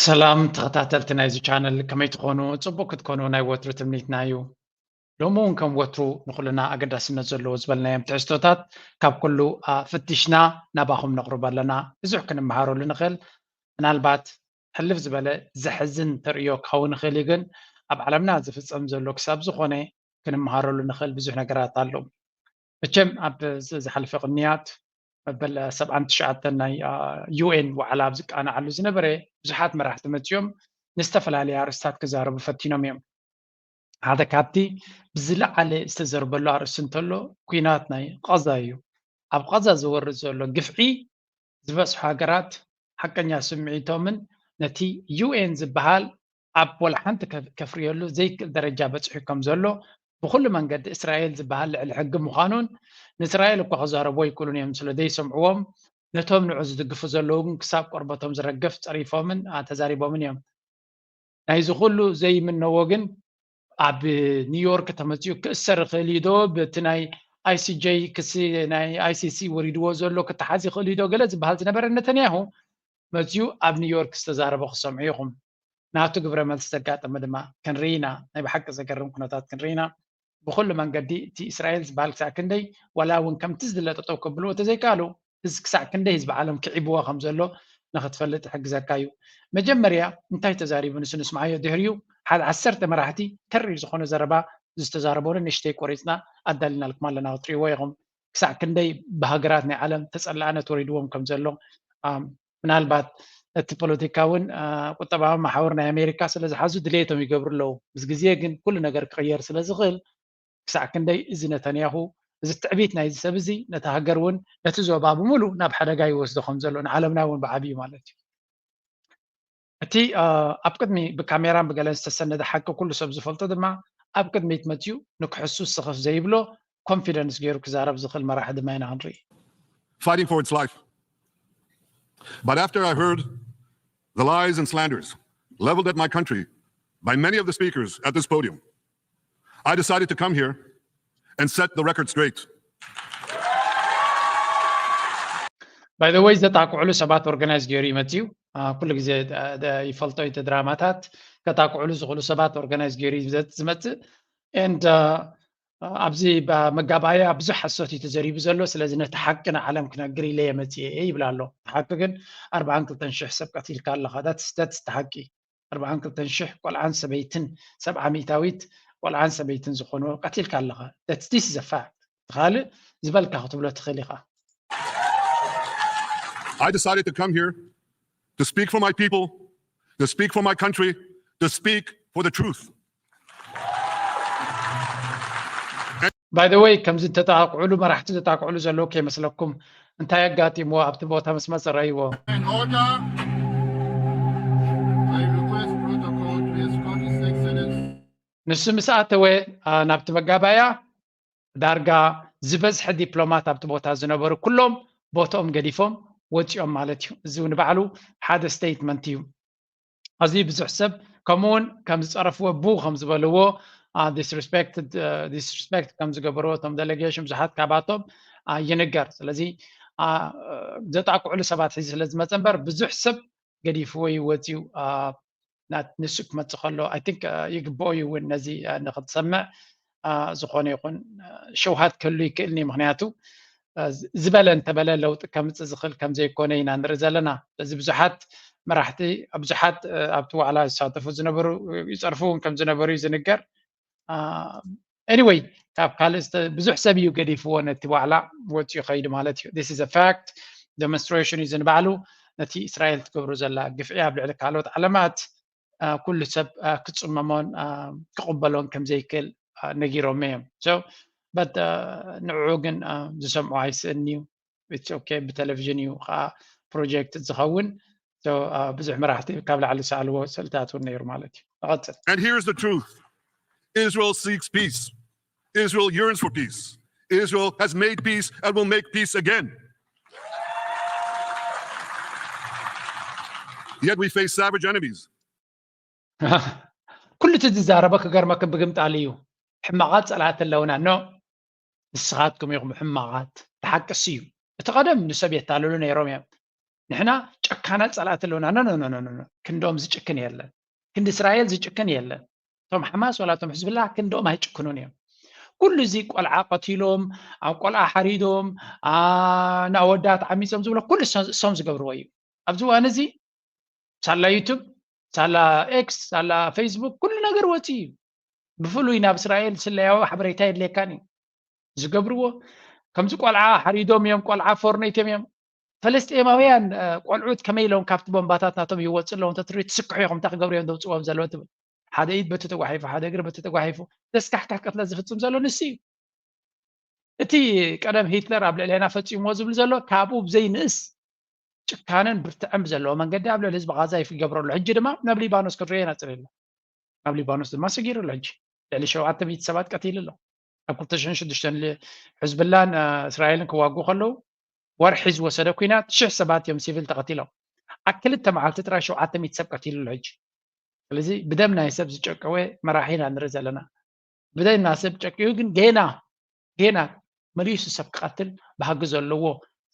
ሰላም ተኸታተልቲ ናይዚ ቻነል፣ ከመይ ትኾኑ? ጽቡቅ ክትኮኑ ናይ ወትሩ ትምኒትና እዩ። ሎሚ እውን ከም ወትሩ ንኹልና ኣገዳስነት ዘለዎ ዝበልናዮም ትሕዝቶታት ካብ ኩሉ፣ ኣ፣ ፍቲሽና ናባኹም ነቕርቦ ኣለና። ብዙሕ ክንመሃረሉ ንኽእል። ምናልባት ሕልፍ ዝበለ ዘሕዝን ተርእዮ ክኸውን ይኽእል እዩ፣ ግን ኣብ ዓለምና ዝፍጸም ዘሎ ክሳብ ዝኾነ ክንመሃረሉ ንኽእል ብዙሕ ነገራት ኣሎ። መቸም ኣብ ዝ-፣ ዝሓለፈ ቅንያት መበል ሰብዓን ትሽዓተን ናይ፣ ኣ፣ ዩ ኤን ዋዕላ ኣብ ዝቃናዓሉ ዝነበረ ብዙሓት መራሕቲ መጺኦም ንዝተፈላለየ ኣርእስታት ክዛረቡ ፈቲኖም እዮም። ሓደ ካብቲ ብዝለዓለ ዝተዘርበሉ ኣርእስቲ እንተሎ፣ ኲናት ናይ ቓዛ እዩ። ኣብ ቓዛ ዝወርድ ዘሎ ግፍዒ ዝበዝሑ ሃገራት ሓቀኛ ስምዒቶምን ነቲ ዩ ኤን ዝበሃል ኣብ ወላ ሓንቲ ከፍ-፣ ከፍርየሉ ዘይክእል ደረጃ በጺሑ ከም ዘሎ፣ ብኹሉ መንገዲ እስራኤል ዝበሃል ልዕሊ ሕጊ ምዃኑን፣ ንእስራኤል እኳ ክዛረቡ ኣይክእሉን እዮም ስለ ዘይሰምዕዎም፣ ነቶም ንዑ ዝድግፉ ዘለዉ ግን ክሳብ ቆርበቶም ዝረግፍ ጸሪፎምን፣ ኣ፣ ተዛሪቦምን እዮም። ናይዚ ኩሉ ዘይምነዎ ግን ኣብ ኒውዮርክ ተመጺኡ ክእሰር ይኽእል እዩ ዶ? በቲ ናይ ኣይ ሲ ጀይ ክሲ ናይ ኣይ ሲ ሲ ወሪድዎ ዘሎ ክተሓዝ ይኽእል እዩ ዶ? ገለ ዝበሃል ዝነበረ ነተንያሁ መጺኡ ኣብ ኒውዮርክ ዝተዛረቦ ክሰምዑ ኢኹም። ናቱ ግብረ መልሲ ዘጋጠመ ድማ ክንርኢ ኢና። ናይ ብሓቂ ዘገርም ኩነታት ክንርኢ ኢና። ብኹሉ መንገዲ እቲ እስራኤል ዝበሃል ክሳዕ ክንደይ ዋላ እውን ከምቲ ዝድለ ጠጠው ከብልዎ ተዘይከኣሉ፣ እዚ ክሳዕ ክንደይ ህዝቢ ዓለም ክዒብዎ ከም ዘሎ ንኽትፈልጥ ይሕግዘካ እዩ። መጀመርያ እንታይ ተዛሪቡ ንሱ ንስምዓዮ፣ ድሕሪኡ ሓደ ዓሰርተ መራሕቲ ተሪር ዝኾነ ዘረባ ዝተዛረቦ ንእሽተይ ቆሪጽና ኣዳሊናልኩም ኣለና፣ ክትርእይዎ ኢኹም። ክሳዕ ክንደይ ብሃገራት ናይ ዓለም ተጸላእነት ወሪድዎም ከም ዘሎ፣ ኣም፣ ምናልባት እቲ ፖለቲካውን፣ ኣ፣ ቁጠባውን መሓውር ናይ ኣሜሪካ ስለ ዝሓዙ ድሌቶም ይገብሩ ኣለዉ። ምስ ግዜ ግን ኩሉ ነገር ክቕየር ስለ ዝኽእል፣ ክሳዕ ክንደይ እዚ ነተንያሁ፣ እዚ ትዕቢት ናይዚ ሰብ እዚ ነቲ ሃገር እውን ነቲ ዞባ ብምሉእ ናብ ሓደጋ ይወስዶ ከም ዘሎ ንዓለምና እውን ብዓብዩ ማለት እዩ። እቲ፣ ኣ፣ ኣብ ቅድሚ ብካሜራን ብገለን ዝተሰነደ ሓቂ ኩሉ ሰብ ዝፈልጦ ድማ ኣብ ቅድሚት መፅዩ ንክሕሱ ስኽፍ ዘይብሎ ኮንፊደንስ ገይሩ ክዛረብ ዝኽእል መራሒ ድማ ኢና ክንርኢ። Fighting for its life. But after I heard the lies and slanders leveled at my country by many of the speakers at this podium, I decided to come here and set the record straight. By the way፣ ዘጣቅዕሉ ሰባት ኦርጋናይዝ ገይሩ ይመፅዩ። አ፣ ኩሉ ግዜ ደ-፣ ደ-፣ ይፈልጦ እዩ፣ እቲ ድራማታት ከጣቅዕሉ ዝኽእሉ ሰባት ኦርጋናይዝ ገይሩ እዩ ዘ-፣ ዝመፅእ። And፣ አ፣ ኣብዚ ባ-፣ መጋባእያ ብዙሕ ሓሶት እዩ ተዘሪቡ ዘሎ። ስለዚ ነቲ ሓቂ ንዓለም ክነግር ኢለ እየ መፅየ ይብል ኣሎ። እቲ ሓቂ ግን ኣርባዓን ክልተን ሽሕ ሰብ ቀቲልካ ኣለኻ። That's፣ that's እቲ ሓቂ። ኣርባዓን ክልተን ሽሕ ቆልዓን ሰበይትን፣ ሰብዓ ሚእታዊት ቆልዓን ሰበይትን ዝኾኑ ቀቲልካ ኣለኻ። That's፣ this is a fact። እቲ ካልእ ዝበልካ ክትብሎ ትኽእል ኢኻ። I decided to come here to speak for my people, to speak for my country, to speak for the truth. By the way፣ ከምዚ ተጣቅዕሉ፣ መራሕቲ ተጣቅዕሉ ዘለዉ ከይመስለኩም፣ እንታይ ኣጋጢምዎ ኣብቲ ቦታ ምስ መጸ ረእይዎ። In order, I request protocol to escort His Excellency. ንሱ ምስ ኣተወ፣ አ፣ ናብቲ መጋባእያ፣ ዳርጋ ዝበዝሐ ዲፕሎማት ኣብቲ ቦታ ዝነበሩ ኩሎም ቦትኦም ገዲፎም ወጺኦም ማለት እዩ። እዚ ንባዕሉ ሓደ ስቴትመንት እዩ። ኣዝዩ ብዙሕ ሰብ ከምኡ እውን ከም ዝጸረፍዎ፣ ቡ ከም ዝበልዎ፣ አ፣ ዲስሪስፔክት፣ አ፣ ዲስሪስፔክት ከም ዝገበርዎ እቶም ዴሌጌሽን ብዙሓት ካባቶም፣ አ፣ ይንገር። ስለዚ፣ አ፣ ዘጣቅዕሉ ሰባት ሒዙ ስለ ዝመጸ እምበር ብዙሕ ሰብ ገዲፍዎ እዩ ወጺኡ። አ፣ ናት-፣ ንሱ ክመጽእ ከሎ፣ I think፣ አ፣ ይግብኦ እዩ እውን ነዚ፣ አ፣ ንኽትሰምዕ፣ አ፣ ዝኾነ ይኹን፣ አ፣ ሸውሃት ክህሉ ይክእል እዩ። ምኽንያቱ፣ አ፣ ዝ-፣ ዝበለ እንተበለ ለውጢ ከምጽእ ዝኽእል ከም ዘይኮነ ኢና ንርኢ ዘለና። ስለዚ ብዙሓት መራሕቲ፣ ብዙሓት፣ አ፣ ኣብቲ ዋዕላ ዝሳተፉ ዝነበሩ፣ ይጸርፉ እውን ከም ዝነበሩ እዩ ዝንገር። አ፣ ኤኒወይ፣ ካብ ካልእ ዝተ-፣ ብዙሕ ሰብ እዩ ገዲፍዎ ነቲ ዋዕላ ወጺኡ ኸይዱ ማለት እዩ። This is a fact። ዴሞንስትሬሽን እዩ ዝንባዕሉ ነቲ እስራኤል ትገብሮ ዘላ ግፍዒ ኣብ ልዕሊ ካልኦት ዓለማት፣ አ፣ ኩሉ ሰብ፣ አ፣ ክጽመሞን፣ አ፣ ክቕበሎን ከም ዘይክእል፣ አ፣ ነጊሮም እዮም። So፣ but፣ አ፣ ንዕኡ ግን፣ አ፣ ዝሰምዖ ኣይስእን እዩ። It's okay፣ ብቴሌቪዥን እዩ ከዓ ፕሮጀክት ዝኸውን። So፣ አ፣ ብዙሕ መራሕቲ ካብ ላዕሊ ዝሰኣልዎ ስእልታት እውን ነይሩ ማለት እዩ። ንቐጽል። And here's the truth. Israel seeks peace. Israel yearns for peace. Israel has made peace and will make peace again. Yet we face savage enemies. ኩሉ እቲ ዝዛረበ ክገርመክን ብግምጣል እዩ። ሕማቓት ጸላእቲ ኣለውና። ኖ፣ ንስኻትኩም ኢኹም ሕማቓት። እቲ ሓቂ እሱ እዩ። እቲ ቀደም ንሰብ የታልሉ ነይሮም እዮም። ንሕና ጨካናት ጸላእቲ ኣለውና። ኖ ኖ ኖ ኖ ኖ። ክንዶም ዝጭክን የለን። ክንዲ እስራኤል ዝጭክን የለን። እቶም ሓማስ ዋላ እቶም ሕዝብላ ክንዶም ኣይጭክኑን እዮም። ኩሉ እዚ ቆልዓ ቀቲሎም፣ ኣብ ቆልዓ ሓሪዶም፣ ኣ፣ ንኣወዳት ዓሚጾም ዝብሎ ኩሉ እሶም፣ እሶም ዝገብርዎ እዩ። ኣብዚ እዋን እዚ ሳላ ዩቱብ፣ ሳላ ኤክስ፣ ሳላ ፌስቡክ ኩሉ ነገር ወፂኡ እዩ። ብፍሉይ ናብ እስራኤል ስለያዊ ሓበሬታ የድልየካን እዩ። ዝገብርዎ ከምዚ ቆልዓ ሓሪዶም እዮም፣ ቆልዓ ፎርነይቶም እዮም። ፈለስጤማውያን እ፣ ቆልዑት ከመይ ኢሎም ካብቲ ቦምባታት ናቶም ይወፅእ ኣለዉ እንተትርኢ ትስክሑ ኢኹም። እንታይ ክገብሩ እዮም ዘውፅዎም ዘለዉ ትብል። ሓደ ኢድ በቲ ተጓሒፉ፣ ሓደ እግሪ በቲ ተጓሒፉ ዘስካሕክሕ ቅትለት ዝፍፅም ዘሎ ንሱ እዩ። እቲ ቀደም ሂትለር ኣብ ልዕሌና ፈፂምዎ ዝብል ዘሎ ካብኡ ብዘይንእስ ጭካነን ብርትዐን ብዘለዎ መንገዲ ኣብ ልዕሊ ህዝቢ ጋዛ ይገብሮ ኣሎ። ሕጂ ድማ ናብ ሊባኖስ ክንሪኦ ኢና ፅን ኢልና። ኣብ ሊባኖስ ድማ ሰጊሩ ኣሎ። ሕጂ ልዕሊ ሸውዓተ ሚእቲ ሰባት ቀቲሉ ኣሎ። ኣብ ክልተ ሽሕን ሽዱሽተን ል-፣ ሕዝብላን እ፣ እስራኤልን ክዋግኡ ከለዉ ወርሒ ዝወሰደ ኲናት ሽሕ ሰባት እዮም ሲቪል ተቐቲሎም። ኣብ ክልተ መዓልቲ ጥራይ ሸውዓተ ሚእቲ ሰብ ቀቲሉ ኣሎ። ሕጂ ስለዚ ብደም ናይ ሰብ ዝጨቀወ መራሒ ኢና ንርኢ ዘለና። ብደም ናይ ሰብ ጨቂዩ ግን ጌና ጌና መሊሱ ሰብ ክቐትል ባህጊ ዘለዎ።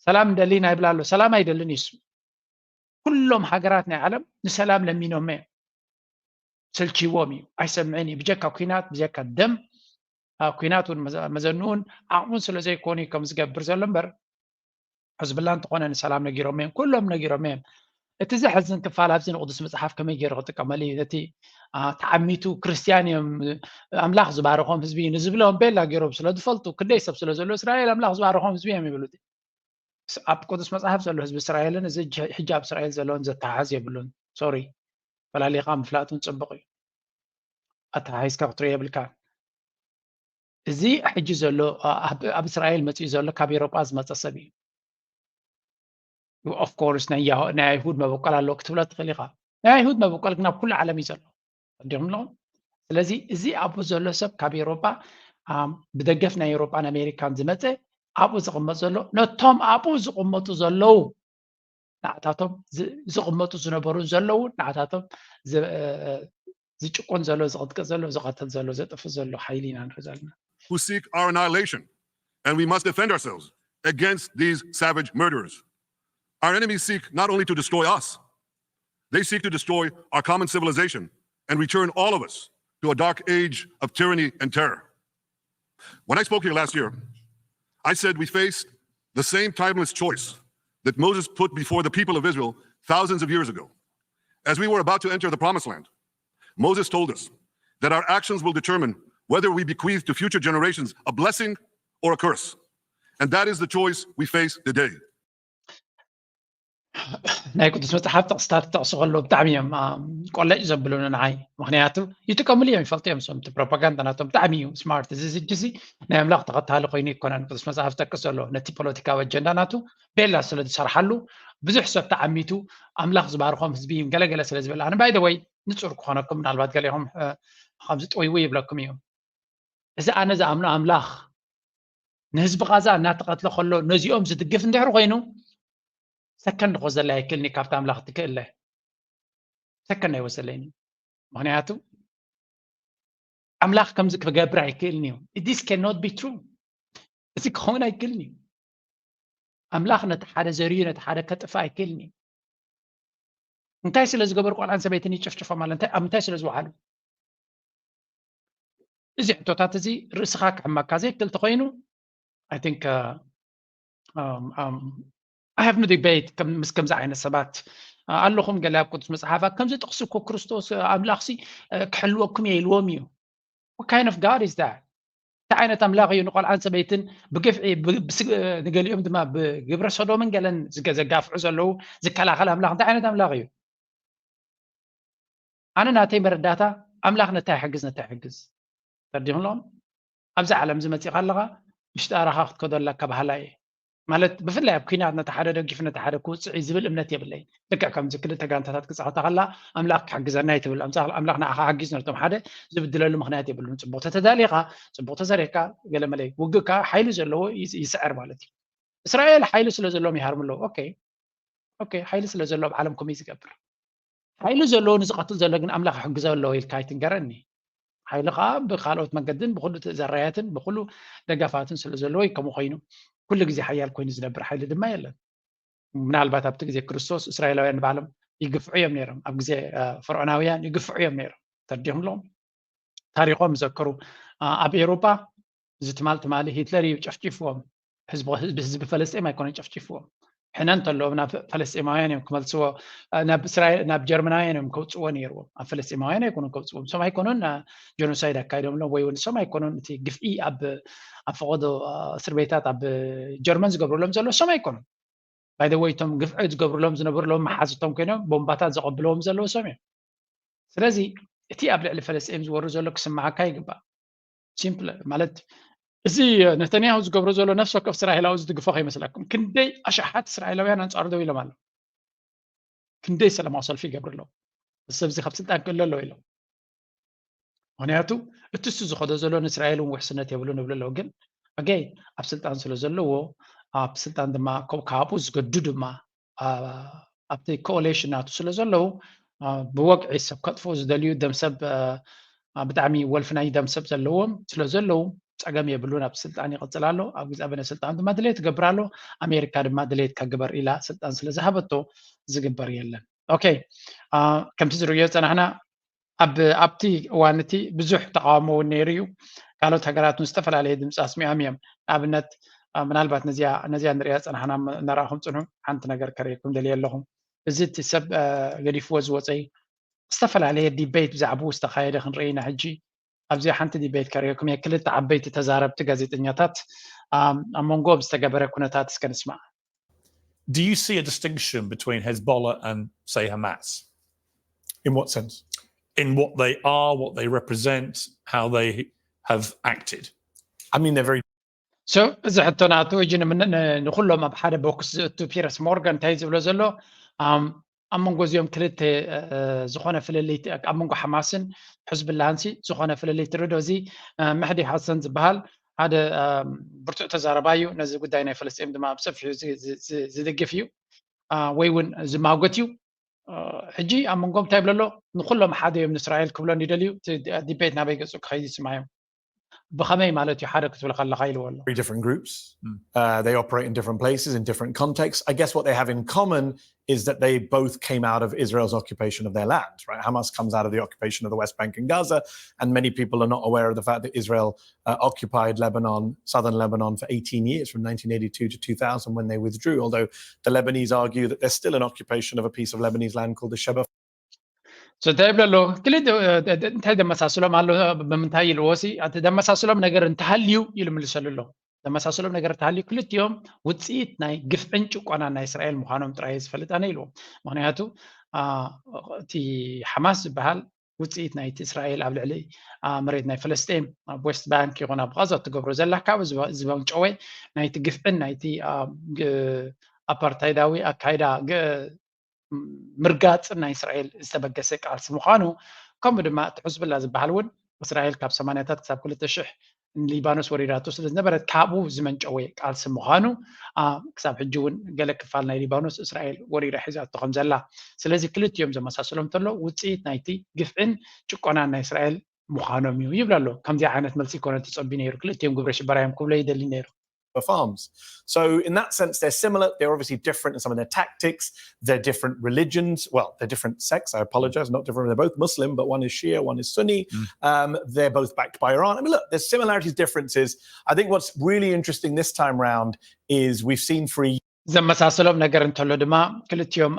ሰላም እንደሊ ናይ ብላ ኣሎ። ሰላም ኣይደልን እዩ እሱ። ኩሎም ሃገራት ናይ ዓለም ንሰላም ለሚኖም እዮም። ሰልችዎም እዩ፣ ኣይሰምዕን እዩ። ብጀካ ኲናት፣ ብጀካ ደም፣ አ፣ ኲናት እውን መዘ-፣ መዘንኡን ዓቕሙን ስለ ዘይኮኑ እዩ ከም ዝገብር ዘሎ እምበር፣ ሕዝብላ እንተኾነ ንሰላም ነጊሮም እዮም፣ ኩሎም ነጊሮም እዮም። እቲ ዘሕዝን ክፋል ኣብዚ ንቅዱስ መጽሓፍ ከመይ ገይሩ ክጥቀመሉ እዩ? ነቲ፣ አ፣ ተዓሚቱ ክርስትያን እዮም፣ ኣምላኽ ዝባረኾም ህዝቢ እዩ ንዝብሎም ቤላ ገይሮም ስለ ዝፈልጡ፣ ክንደይ ሰብ ስለ ዘሎ እስራኤል ኣምላኽ ዝባረኾም ህዝቢ እዮም ይብሉ። ስ-፣ ኣብ ቅዱስ መጽሓፍ ዘሎ ህዝቢ እስራኤልን እዚ ጅ-፣ ሕጂ ኣብ እስራኤል ዘለውን ዘተሓሕዝ የብሉን። ሶሪ፣ ፈላሊኻ ምፍላጥ እውን ጽቡቕ እዩ። ኣተሓሒዝካ ክትሪኦ የብልካ። እዚ ሕጂ ዘሎ፣ ኣ-፣ ኣብ፣ ኣብ እስራኤል መጺኡ ዘሎ ካብ ኤውሮጳ ዝመጸ ሰብ እዩ። ኦፍ ኮርስ ናይ ያሁ-፣ ናይ ኣይሁድ መበቆል ኣለዎ ክትብሎ ትኽእል ኢኻ። ናይ ኣይሁድ መበቆል ግን ኣብ ኩሉ ዓለም እዩ ዘሎ። ተረዲኹም ኣለኹም? ስለዚ እዚ ኣብኡ ዘሎ ሰብ ካብ ኤውሮጳ፣ ኣም፣ ብደገፍ ናይ ኤውሮጳን ኣሜሪካን ዝመጸ ኣብኡ ዝቕመጥ ዘሎ፣ ነቶም ኣብኡ ዝቕመጡ ዘለዉ ንዓታቶም ዝ-፣ ዝቕመጡ ዝነበሩ ዘለዉ ንዓታቶም ዝ-፣ እ፣ እ፣ ዝጭቆን ዘሎ፣ ዝቕጥቀጥ ዘሎ፣ ዝቐትል ዘሎ፣ ዘጥፍእ ዘሎ ሓይሊ ኢና ንርኢ ዘለና። Who seek our annihilation, and we must defend ourselves against these savage murderers. Our enemies seek not only to destroy us, they seek to destroy our common civilization and return all of us to a dark age of tyranny and terror. When I spoke here last year, I said we faced the same timeless choice that Moses put before the people of Israel thousands of years ago. As we were about to enter the promised land, Moses told us that our actions will determine whether we bequeath to future generations a blessing or a curse. And that is the choice we face today. ናይ ቅዱስ መጽሓፍ ጥቕስታት ክጠቕሱ ከለዉ ብጣዕሚ እዮም፣ ኣ፣ ቆለጭ ዘብሉኒ ንዓይ። ምኽንያቱ ይጥቀምሉ እዮም፣ ይፈልጡ እዮም። እሶም እቲ ፕሮፓጋንዳ ናቶም ብጣዕሚ እዩ ስማርት። እዚ ሕጂ እዚ ናይ ኣምላኽ ተኸታሊ ኮይኑ ኣይኮነን ቅዱስ መጽሓፍ ዝጠቅስ ዘሎ። ነቲ ፖለቲካዊ ኣጀንዳ ናቱ ቤላ ስለ ዝሰርሓሉ ብዙሕ ሰብ ተዓሚቱ ኣምላኽ ዝባርኾም ህዝቢ እዮም ገለገለ ስለ ዝበል። ኣነ ባይ ዘ ወይ ንጹር ክኾነኩም ምናልባት ገሊኹም፣ እ፣ ከምዚ ጥውይውይ ይብለኩም እዩ። እዚ ኣነ ዝኣምኖ ኣምላኽ ንህዝቢ ቃዛ እናተቐትለ ከሎ ነዚኦም ዝድግፍ እንድሕር ኮይኑ ሰከንድ ክወስደለይ ኣይክእልን እዩ ካብቲ ኣምላኽ ትክእለ ሰከንድ ኣይወስደለይን እዩ። ምኽንያቱ ኣምላኽ ከምዚ ክገብር ኣይክእልን እዩ። This cannot be true። እዚ ክኸውን ኣይክእልን እዩ። ኣምላኽ ነቲ ሓደ ዘርዩ ነቲ ሓደ ከጥፍእ ኣይክእልን እዩ። እንታይ ስለ ዝገበሩ ቆልዓን ሰበይትን ይጭፍጭፎም ኣሎ? እንታይ፣ ኣብ ምንታይ ስለ ዝወዓሉ? እዚ ሕቶታት እዚ ርእስኻ ክሕመካ ዘይክእል ተኾይኑ፣ I think, uh, um, um, I have no debate ከም-፣ ምስ ከምዚ ዓይነት ሰባት፣ አ-፣ ኣለኹም። ገለ ኣብ ቅዱስ መጽሓፋት ከምዚ ጥቕሲ እኮ ክርስቶስ፣ አ፣ ኣምላኽሲ፣ አ፣ ክሕልወኩም እየ ኢልዎም እዩ። What kind of God is that? እንታይ ዓይነት ኣምላኽ እዩ ንቆልዓን ሰበይትን ብግፍዒ፣ ብ-፣ ብስ-፣ አ፣ ንገሊኦም ድማ ብግብረ ሰዶምን ገለን ዝገ-፣ ዘጋፍዑ ዘለዉ ዝከላኸል ኣምላኽ እንታይ ዓይነት ኣምላኽ እዩ? ኣነ ናተይ መረዳእታ ኣምላኽ ነታ ይሕግዝ፣ ነታ ይሕግዝ። ተረዲኹም ኣለኹም? ኣብዚ ዓለም እዚ መጺኻ ኣለኻ፣ ምሽጣራኻ ክትከዶ ኣለካ በሃላይ እየ። ማለት ብፍላይ ኣብ ኲናት ነቲ ሓደ ደጊፉ ነቲ ሓደ ክውጽዕ እዩ ዝብል እምነት የብለይ። ልክዕ ከምዚ ክልተ ጋንታታት ክጻወታ ከላ ኣምላኽ ክሕግዘና እዩ ትብል። ኣምሳ-፣ ኣምላኽ ንዓኻ ሓጊዝ ነቶም ሓደ ዝብድለሉ ምኽንያት የብሉን። ጽቡቕ ተተዳሊኻ፣ ጽቡቕ ተሰሪሕካ፣ ገለ መለ ውግእካ ሓይሊ ዘለዎ ይስ-፣ ይስዕር ማለት እዩ። እስራኤል ሓይሊ ስለ ዘለዎም ይሃርሙ ኣለዉ። ኦኬ፣ ኦኬ፣ ሓይሊ ስለ ዘለዎ ኣብ ዓለም ከምኡ እዩ ዝገብር። ሓይሊ ዘለዎ ንዝቐትል ዘሎ ግን ኣምላኽ ይሕግዞ ኣለዎ ኢልካ ኣይትንገረኒ። ሓይሊ ኸኣ ብኻልኦት መንገድን ብኹሉ ትእዛራያትን ብኹሉ ደጋፋትን ስለ ዘለዎ እዩ ከምኡ ኮይኑ። ኩሉ ግዜ ሓያል ኮይኑ ዝነብር ሓይሊ ድማ የለን። ምናልባት ኣብቲ ግዜ ክርስቶስ እስራኤላውያን ንባዕሎም ይግፍዑ እዮም ነይሮም። ኣብ ግዜ ፈርዖናውያን ይግፍዑ እዮም ነይሮም። ተርዲኹም ኣለኹም። ታሪኾም ዘክሩ። ኣብ ኤውሮጳ እዚ ትማል ትማሊ ሂትለር እዩ ጨፍጭፍዎም። ህዝቢ ፈለስጢም ኣይኮነን ጨፍጭፍዎም። ሕነ እንተለዎም ናብ ፈለስጢማውያን እዮም ክመልስዎ፣ ናብ ጀርመናውያን እዮም ከውፅዎ ነይርዎም። ኣብ ፈለስጢማውያን ኣይኮኑን ከውፅዎም። እሶም ኣይኮኑን ጀኖሳይድ ኣካይዶምሎም ወይ እውን እሶም ኣይኮኑን እቲ ግፍዒ ኣብ ፈቐዶ እስር ቤታት ኣብ ጀርመን ዝገብሩሎም ዘሎ እሶም ኣይኮኑን። ባይደወይ እቶም ግፍዒ ዝገብሩሎም ዝነብሩሎም መሓዝቶም ኮይኖም ቦምባታት ዘቐብልዎም ዘለዉ እሶም እዮም። ስለዚ እቲ ኣብ ልዕሊ ፈለስጢም ዝወርድ ዘሎ ክስምዓካ ይግባእ። ሲምፕል ማለት እዚ ነተንያሁ ዝገብሮ ዘሎ ነፍሲ ወከፍ እስራኤላዊ ዝድግፎ ከይመስለኩም። ክንደይ ኣሽሓት እስራኤላውያን ኣንጻሩ ደው ኢሎም ኣለዉ። ክንደይ ሰላማዊ ሰልፊ ይገብሩ ኣለዉ። እዚ ሰብ እዚ ካብ ስልጣን ክእለ ኣለዎ ኢሎም። ምክንያቱ እቲ እሱ ዝኸዶ ዘሎ ንእስራኤል እውን ውሕስነት የብሉ ንብሉ ኣለዉ። ግን ኣገይ ኣብ ስልጣን ስለ ዘለዎ ኣብ ስልጣን ድማ ካብኡ ዝገዱ ድማ ኣብቲ ኮኦሌሽን ናቱ ስለ ዘለዉ ብወግዒ ሰብ ከጥፍኡ ዝደልዩ ደምሰብ ብጣዕሚ ወልፊ ናይ ደምሰብ ዘለዎም ስለ ዘለዉ ፀገም የብሉን። ኣብ ስልጣን ይቕፅል ኣሎ። ኣብ ግዜ ኣበነ ስልጣን ድማ ድሌት ይገብር ኣሎ። ኣሜሪካ ድማ ድሌት ከግበር ኢላ ስልጣን ስለ ዝሃበቶ ዝግበር የለን። ኦኬ፣ ከምቲ ዝርእዮ ዝፀናሕና ኣብ ኣብቲ እዋን እቲ ብዙሕ ተቃውሞ እውን ነይሩ እዩ። ካልኦት ሃገራት እውን ዝተፈላለየ ድምፂ ኣስሚዖም እዮም። ንኣብነት ምናልባት ነዚኣ ነዚኣ ንሪኣ ዝፀናሕና እናረኣኹም ፅንሑ። ሓንቲ ነገር ከርእየኩም ደልየ ኣለኹ። እዚ እቲ ሰብ ገዲፍዎ ዝወፀ እዩ። ዝተፈላለየ ዲቤት ብዛዕባኡ ዝተኻየደ ክንርኢ ኢና ሕጂ። ኣብዚኣ ሓንቲ ዲቤት ከርእየኩም እየ። ክልተ ዓበይቲ ተዛረብቲ ጋዜጠኛታት ኣብ መንጎኦም ዝተገበረ ኩነታት እስከ ንስማዕ። Do you see a distinction between Hezbollah and, say, Hamas? In what sense? In what they are, what they represent, how they have acted? I mean, they're very So እዚ ሕቶ ናቱ እጂ ንኩሎም ኣብ ሓደ ቦክስ ዝእቱ ፒረስ ሞርጋን እንታይ ዝብሎ ዘሎ ኣብ መንጎ እዚኦም ክልተ ዝኾነ ፍልልይ ኣብ መንጎ ሓማስን ሕዝብላህን ሲ ዝኾነ ፍልልይ ትርዶ እዚ መሕዲ ሓሰን ዝበሃል ሓደ ብርቱዕ ተዛረባይ እዩ። ነዚ ጉዳይ ናይ ፈለስጢን ድማ ብሰፊሑ ዝድግፍ እዩ ወይ እውን ዝማጎት እዩ። ሕጂ ኣብ መንጎም እንታይ ይብሎ ኣሎ? ንኩሎም ሓደ እዮም ንእስራኤል ክብሎ ይደልዩ። ዲቤት ናበይ ገጹ ክኸይድ ይስማዮም። ብኸመይ ማለት እዩ ሓደ ክትብል ከለኻ ኢልዎ ኣሎ። Very different groups. Uh, they operate in different places, in different contexts. I guess what they have in common is that they both came out of Israel's occupation of their land, right? Hamas comes out of the occupation of the West Bank and Gaza, and many people are not aware of the fact that Israel uh, occupied Lebanon, southern Lebanon, for eighteen years, from nineteen eighty-two to two thousand when they withdrew, although the Lebanese argue that there's still an occupation of a piece of Lebanese land called the Sheba. So እንታይ ይብሎ ኣሎ? ክልተ እንታይ ደመሳስሎም ኣሎ? ብምንታይ ኢልዎ ሲ እቲ ደመሳስሎም ነገር እንተሃልዩ ኢሉ ምልሰሉ ኣሎ። ደመሳስሎም ነገር እንተሃልዩ ክልቲኦም ውፅኢት ናይ ግፍዕን ጭቆና ናይ እስራኤል ምዃኖም ጥራይ ዝፈልጥ ኣነ ኢልዎ። ምክንያቱ እቲ ሓማስ ዝበሃል ውፅኢት ናይቲ እስራኤል ኣብ ልዕሊ መሬት ናይ ፈለስጢን ኣብ ዌስት ባንክ ይኹን ኣብ ጋዛ እትገብሮ ዘላ ካብ ዝመንጨወ ናይቲ ግፍዕን ናይቲ ኣፓርታይዳዊ ኣካይዳ ምርጋፅን ናይ እስራኤል ዝተበገሰ ቃልሲ ምዃኑ ከምኡ ድማ እቲ ሕዝብላ ዝበሃል እውን እስራኤል ካብ ሰማንያታት ክሳብ ክልተ ሽሕ ንሊባኖስ ወሪራቶ ስለ ዝነበረት ካብኡ ዝመንጨወ ቃልሲ ምዃኑ ክሳብ ሕጂ እውን ገለ ክፋል ናይ ሊባኖስ እስራኤል ወሪራ ሒዛቶ ከም ዘላ። ስለዚ ክልቲኦም ዘመሳስሎም እንተሎ ውፅኢት ናይቲ ግፍዕን ጭቆናን ናይ እስራኤል ምዃኖም እዩ ይብል ኣሎ። ከምዚ ዓይነት መልሲ ይኮነ ተጸቢ ነይሩ። ክልቲኦም ግብረ ሽበራ እዮም ክብሎ ይደሊ ነይሩ። Of arms. So in that sense, they're similar. They're obviously different in some of their tactics. They're different religions. Well, they're different sects. I apologize, not different. They're both Muslim, but one is Shia, one is Sunni. Um, they're both backed by Iran. I mean, look, there's similarities, differences. I think what's really interesting this time round is we've seen for a ዘመሳሰሎም ነገር እንተሎ ድማ ክልቲኦም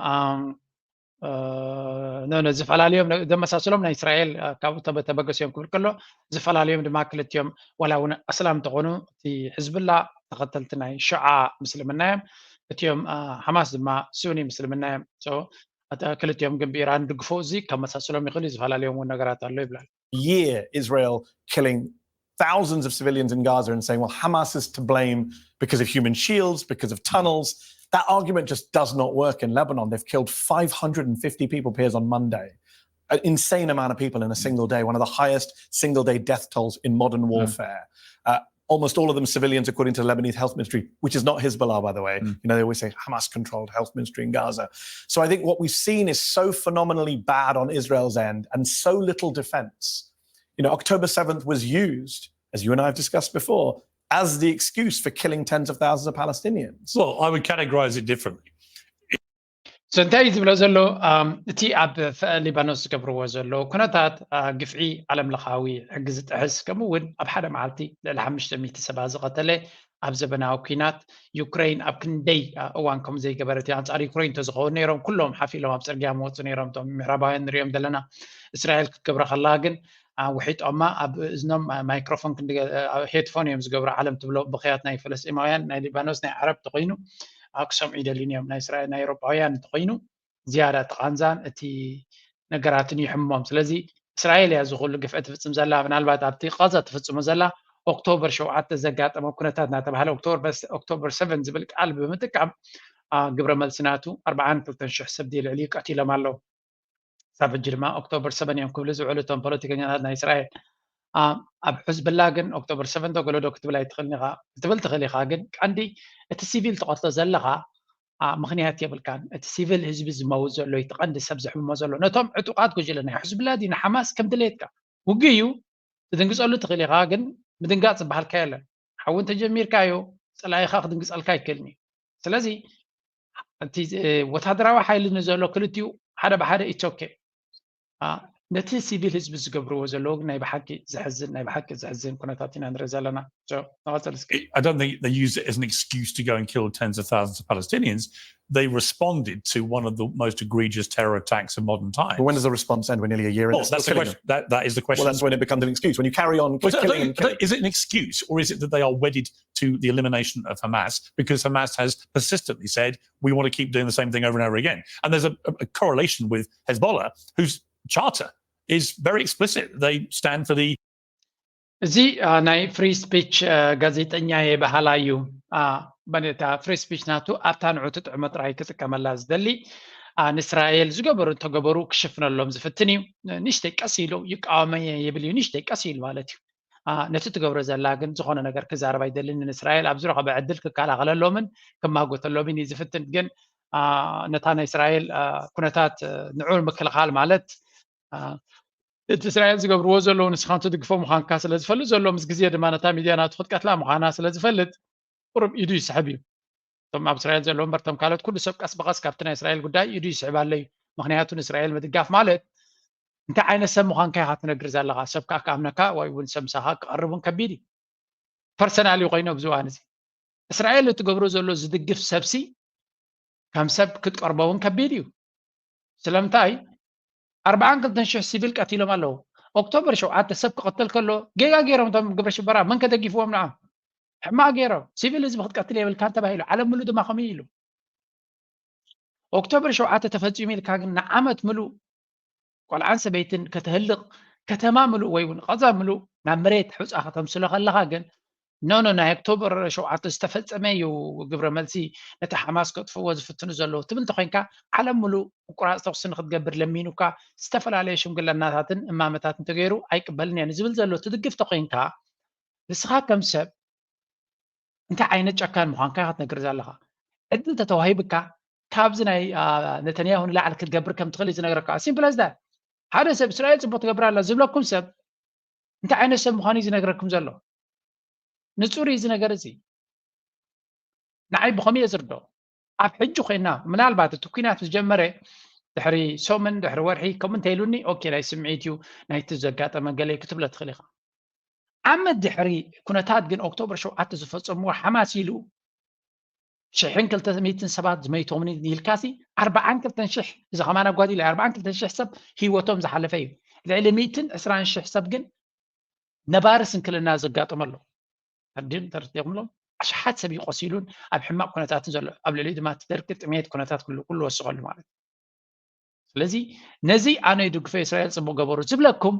ኖ ኖ ዝፈላለዮም ዘመሳሰሎም ናይ እስራኤል ካብኡ ተበገሱ እዮም ክብል ከሎ ዝፈላለዮም ድማ ክልቲኦም ዋላ እውን ኣስላም ተኾኑ እቲ ሕዝብላ ተኸተልቲ ናይ ሽዓ ምስልምና እዮም። እቲኦም ሓማስ ድማ ሱኒ ምስልምና እዮም። ክልቲኦም ግን ብኢራን ድግፎ እዚ ከመሳስሎም ይኽእል እዩ። ዝፈላለዮም እውን ነገራት ኣሎ ይብላል። Year Israel killing thousands of civilians in Gaza and saying, well, Hamas is to blame because of human shields, because of tunnels. That argument just does not work in Lebanon. They've killed five hundred and fifty people, appears on Monday. An insane amount of people in a single day, one of the highest single day death tolls in modern warfare. Uh, almost all of them civilians, according to the Lebanese health ministry, which is not Hezbollah, by the way. You know, they always say Hamas controlled health ministry in Gaza. So I think what we've seen is so phenomenally bad on Israel's end and so little defense. You know, October seventh was used, as you and I have discussed before, as the excuse for killing tens of thousands of Palestinians. Well, I would categorize it differently. እንታይ እዩ ዝብሎ ዘሎ? እቲ ኣብ ሊባኖስ ዝገብርዎ ዘሎ ኩነታት ግፍዒ፣ ዓለም ለኻዊ ሕጊ ዝጥሕስ፣ ከምኡ እውን ኣብ ሓደ መዓልቲ ልዕሊ ሓሙሽተ ሚእቲ ሰባት ዝቐተለ፣ ኣብ ዘበናዊ ኩናት ዩክሬን ኣብ ክንደይ እዋን ከም ዘይገበረት፣ ኣንጻር ዩክሬን እንተዝኸውን ነይሮም ኩሎም ሓፊሎም ኣብ ጽርግያ መወፁ ነይሮም። እቶም ምዕራባውያን ንሪኦም ዘለና፣ እስራኤል ክትገብረ ከላ ግን ውሒጦማ ኣብ እዝኖም ማይክሮፎን፣ ሄድፎን እዮም ዝገብሩ። ዓለም ትብሎ ብኽያት ናይ ፈለስጢማውያን፣ ናይ ሊባኖስ፣ ናይ ዓረብ ተኮይኑ ክሰምዑ ይደልዩን እዮም። ናይ እስራኤል፣ ናይ ኤውሮጳውያን ተኮይኑ ዝያዳ እቲ ቃንዛን እቲ ነገራትን ይሕሞም። ስለዚ እስራኤል እያ ዝኩሉ ግፍዒ ትፍጽም ዘላ። ምናልባት ኣብቲ ቃዛ ትፍጽሞ ዘላ ኦክቶበር ሸውዓተ ዘጋጠመ ኩነታት እናተባህለ ኦክቶበር ሰቨን ዝብል ቃል ብምጥቃም ግብረ መልሲ ናቱ ኣርባዓን ክልተን ሽሕ ሰብ ልዕሊ ቀቲሎም ኣለዉ። ሳብ ሕጂ ድማ ኦክቶበር ሰቨን እዮም ክብሉ ዝውዕሉ እቶም ፖለቲከኛታት ናይ እስራኤል። ኣብ ሕዝብላ ግን ኦክቶበር ሰቨን ዶ ገለዶ ክትብል ኣይትኽእልን ኢኻ። ክትብል ትኽእል ኢኻ፣ ግን ቀንዲ እቲ ሲቪል ትቐትሎ ዘለኻ ምኽንያት የብልካን። እቲ ሲቪል ህዝቢ ዝመውት ዘሎ፣ እቲ ቀንዲ ሰብ ዝሕምሞ ዘሎ፣ ነቶም ዕጡቓት ጉጅለ ናይ ሕዝብላ ድዩ ንሓማስ ከም ድሌትካ ውግእ እዩ። ትድንግጸሉ ትኽእል ኢኻ፣ ግን ምድንጋጽ ዝበሃልካ የለን። ሓዊ እንተጀሚርካዮ ጸላኢኻ ክድንግጸልካ ኣይክእልን እዩ። ስለዚ እቲ ወታደራዊ ሓይሊ ንዘሎ ክልቲኡ ሓደ ብሓደ ኢትስ ኦኬ። ነቲ ሲቪል ህዝቢ ዝገብርዎ ዘለዉ ግን ናይ ብሓቂ ዘሕዝን፣ ናይ ብሓቂ ዘሕዝን ኩነታት ኢና ንርኢ ዘለና። ንቐጽል እስኪ። I don't think they use it as an excuse to go and kill tens of thousands of Palestinians. They responded to one of the most egregious terror attacks of modern times. But when does the response end? We're nearly a year in. Well, that's the question. That, that is the question. Well, that's when it becomes an excuse. When you carry on killing. Is it an excuse, or is it that they are wedded to the elimination of Hamas because Hamas has persistently said, we want to keep doing the same thing over and over again? And there's a, a correlation with Hezbollah, whose charter is very explicit. They stand for the እዚ ናይ ፍሪ ስፒች ጋዜጠኛ የበሃላ እዩ። በነታ ፍሪ ስፒች ናቱ ኣብታ ንዑ ትጥዕሞ ጥራይ ክጥቀመላ ዝደሊ፣ ንእስራኤል ዝገበሩ እንተገበሩ ክሽፍነሎም ዝፍትን እዩ። ንእሽተይ ቀስ ኢሉ ይቃወመ ይብል እዩ፣ ንእሽተይ ቀስ ኢሉ ማለት እዩ። ነቲ ትገብሮ ዘላ ግን ዝኾነ ነገር ክዛረብ ኣይደልን። ንእስራኤል ኣብ ዝረኸበ ዕድል ክከላኸለሎምን ክማጎተሎምን እዩ ዝፍትን። ግን ነታ ናይ እስራኤል ኩነታት ንዑ ምክልኻል ማለት እቲ እስራኤል ዝገብርዎ ዘለዉ ንስኻ ትድግፎ ምዃንካ ስለ ዝፈልጥ ዘሎ፣ ምስ ግዜ ድማ ነታ ሚድያ ናቱ ክትቀትላ ምዃና ስለ ዝፈልጥ ቁሩብ ኢዱ ይስሕብ እዩ። እቶም ኣብ እስራኤል ዘለዉ እምበር፣ እቶም ካልኦት ኩሉ ሰብ ቀስ ብቐስ ካብቲ ናይ እስራኤል ጉዳይ ኢዱ ይስሕብ ኣሎ እዩ። ምኽንያቱ ንእስራኤል ምድጋፍ ማለት እንታይ ዓይነት ሰብ ምዃንካ ኢኻ ትነግር ዘለኻ። ሰብ ከዓ ክኣምነካ ወይ እውን ሰብ ምሳኻ ክቐርብ እውን ከቢድ እዩ። ፐርሰናል እዩ ኮይኑ ኣብዚ እዋን እዚ እስራኤል እትገብሮ ዘሎ ዝድግፍ ሰብሲ ከም ሰብ ክትቀርቦ እውን ከቢድ እዩ። ስለምንታይ ኣርባዓን ክልተን ሽሕ ሲቪል ቀቲሎም ኣለዉ። ኦክቶበር ሸውዓተ ሰብ ክቐተል ከሎ ጌጋ ገይሮም እቶም ግብረ ሽበራ መን ከደጊፍዎም ንዓ ሕማቕ ገይሮም። ሲቪል ህዝቢ ክትቀትል የብልካን ተባሂሉ። ዓለም ምሉእ ድማ ከምኡ ኢሉ። ኦክቶበር ሸውዓተ ተፈጺሙ ኢልካ ግን ንዓመት ምሉእ ቆልዓን ሰበይትን ከተህልቕ ከተማ ምሉእ ወይ እውን ቐዛ ምሉእ ናብ መሬት ሑጻ ከተምስሎ ከለኻ ግን ኖ ኖ ናይ ኦክቶበር ሸውዓተ ዝተፈጸመ እዩ ግብረ መልሲ ነቲ ሓማስ ከጥፍዎ ዝፍትኑ ዘለዉ ትብል እንተኮይንካ ዓለም ምሉእ ምቁራጽ ተኩሲ ንክትገብር ለሚኑካ ዝተፈላለየ ሽምግለናታትን እማመታትን ተገይሩ ኣይቅበልን እየ ንዝብል ዘሎ ትድግፍ ተኮይንካ ንስኻ ከም ሰብ እንታይ ዓይነት ጨካን ምዃንካ ኢኻ ትነግር ዘለኻ። ዕድል ተተዋሂብካ ካብዚ ናይ ነተንያሁ ንላዕሊ ክትገብር ከም ትኽእል እዩ ዝነግረካ። ሲምፕል ኣዝ ዳት። ሓደ ሰብ እስራኤል ፅቡቅ ትገብር ኣላ ዝብለኩም ሰብ እንታይ ዓይነት ሰብ ምዃኑ እዩ ዝነግረኩም ዘሎ። ንፁር እዩ እዚ ነገር እዚ። ንዓይ ብኸምኡ እየ ዝርድኦ። ኣብ ሕጂ ኮይና ምናልባት እቲ ኩናት ዝጀመረ ድሕሪ ሰሙን ድሕሪ ወርሒ ከምኡ እንተኢሉኒ ኦኬ ናይ ስምዒት እዩ ናይቲ ዘጋጠመ ገለ ክትብሎ ትኽእል ኢኻ። ዓመት ድሕሪ ኩነታት ግን ኦክቶበር ሸውዓተ ዝፈጸምዎ ሓማስ ኢሉ ሽሕን ክልተ ሚእትን ሰባት ዝመይቶምን ኢልካሲ ኣርባዓን ክልተን ሽሕ እዚ ከማን ኣጓዲለ ኣርባዓን ክልተን ሽሕ ሰብ ህይወቶም ዝሓለፈ እዩ። ልዕሊ ሚእትን ዕስራን ሽሕ ሰብ ግን ነባሪ ስንክልና ዘጋጠመ ኣሎ። ኣዲም ተረዲኦምሎም ኣሽሓት ሰብ ይቆሲሉን ኣብ ሕማቕ ኩነታትን ዘሎ ኣብ ልዕሊኡ ድማ እቲ ደርቂ ጥሜት ኩነታት ኩሉ ኩሉ ወስኸሉ ማለት እዩ። ስለዚ ነዚ ኣነ ይድግፎ እስራኤል ፅቡቅ ገበሩ ዝብለኩም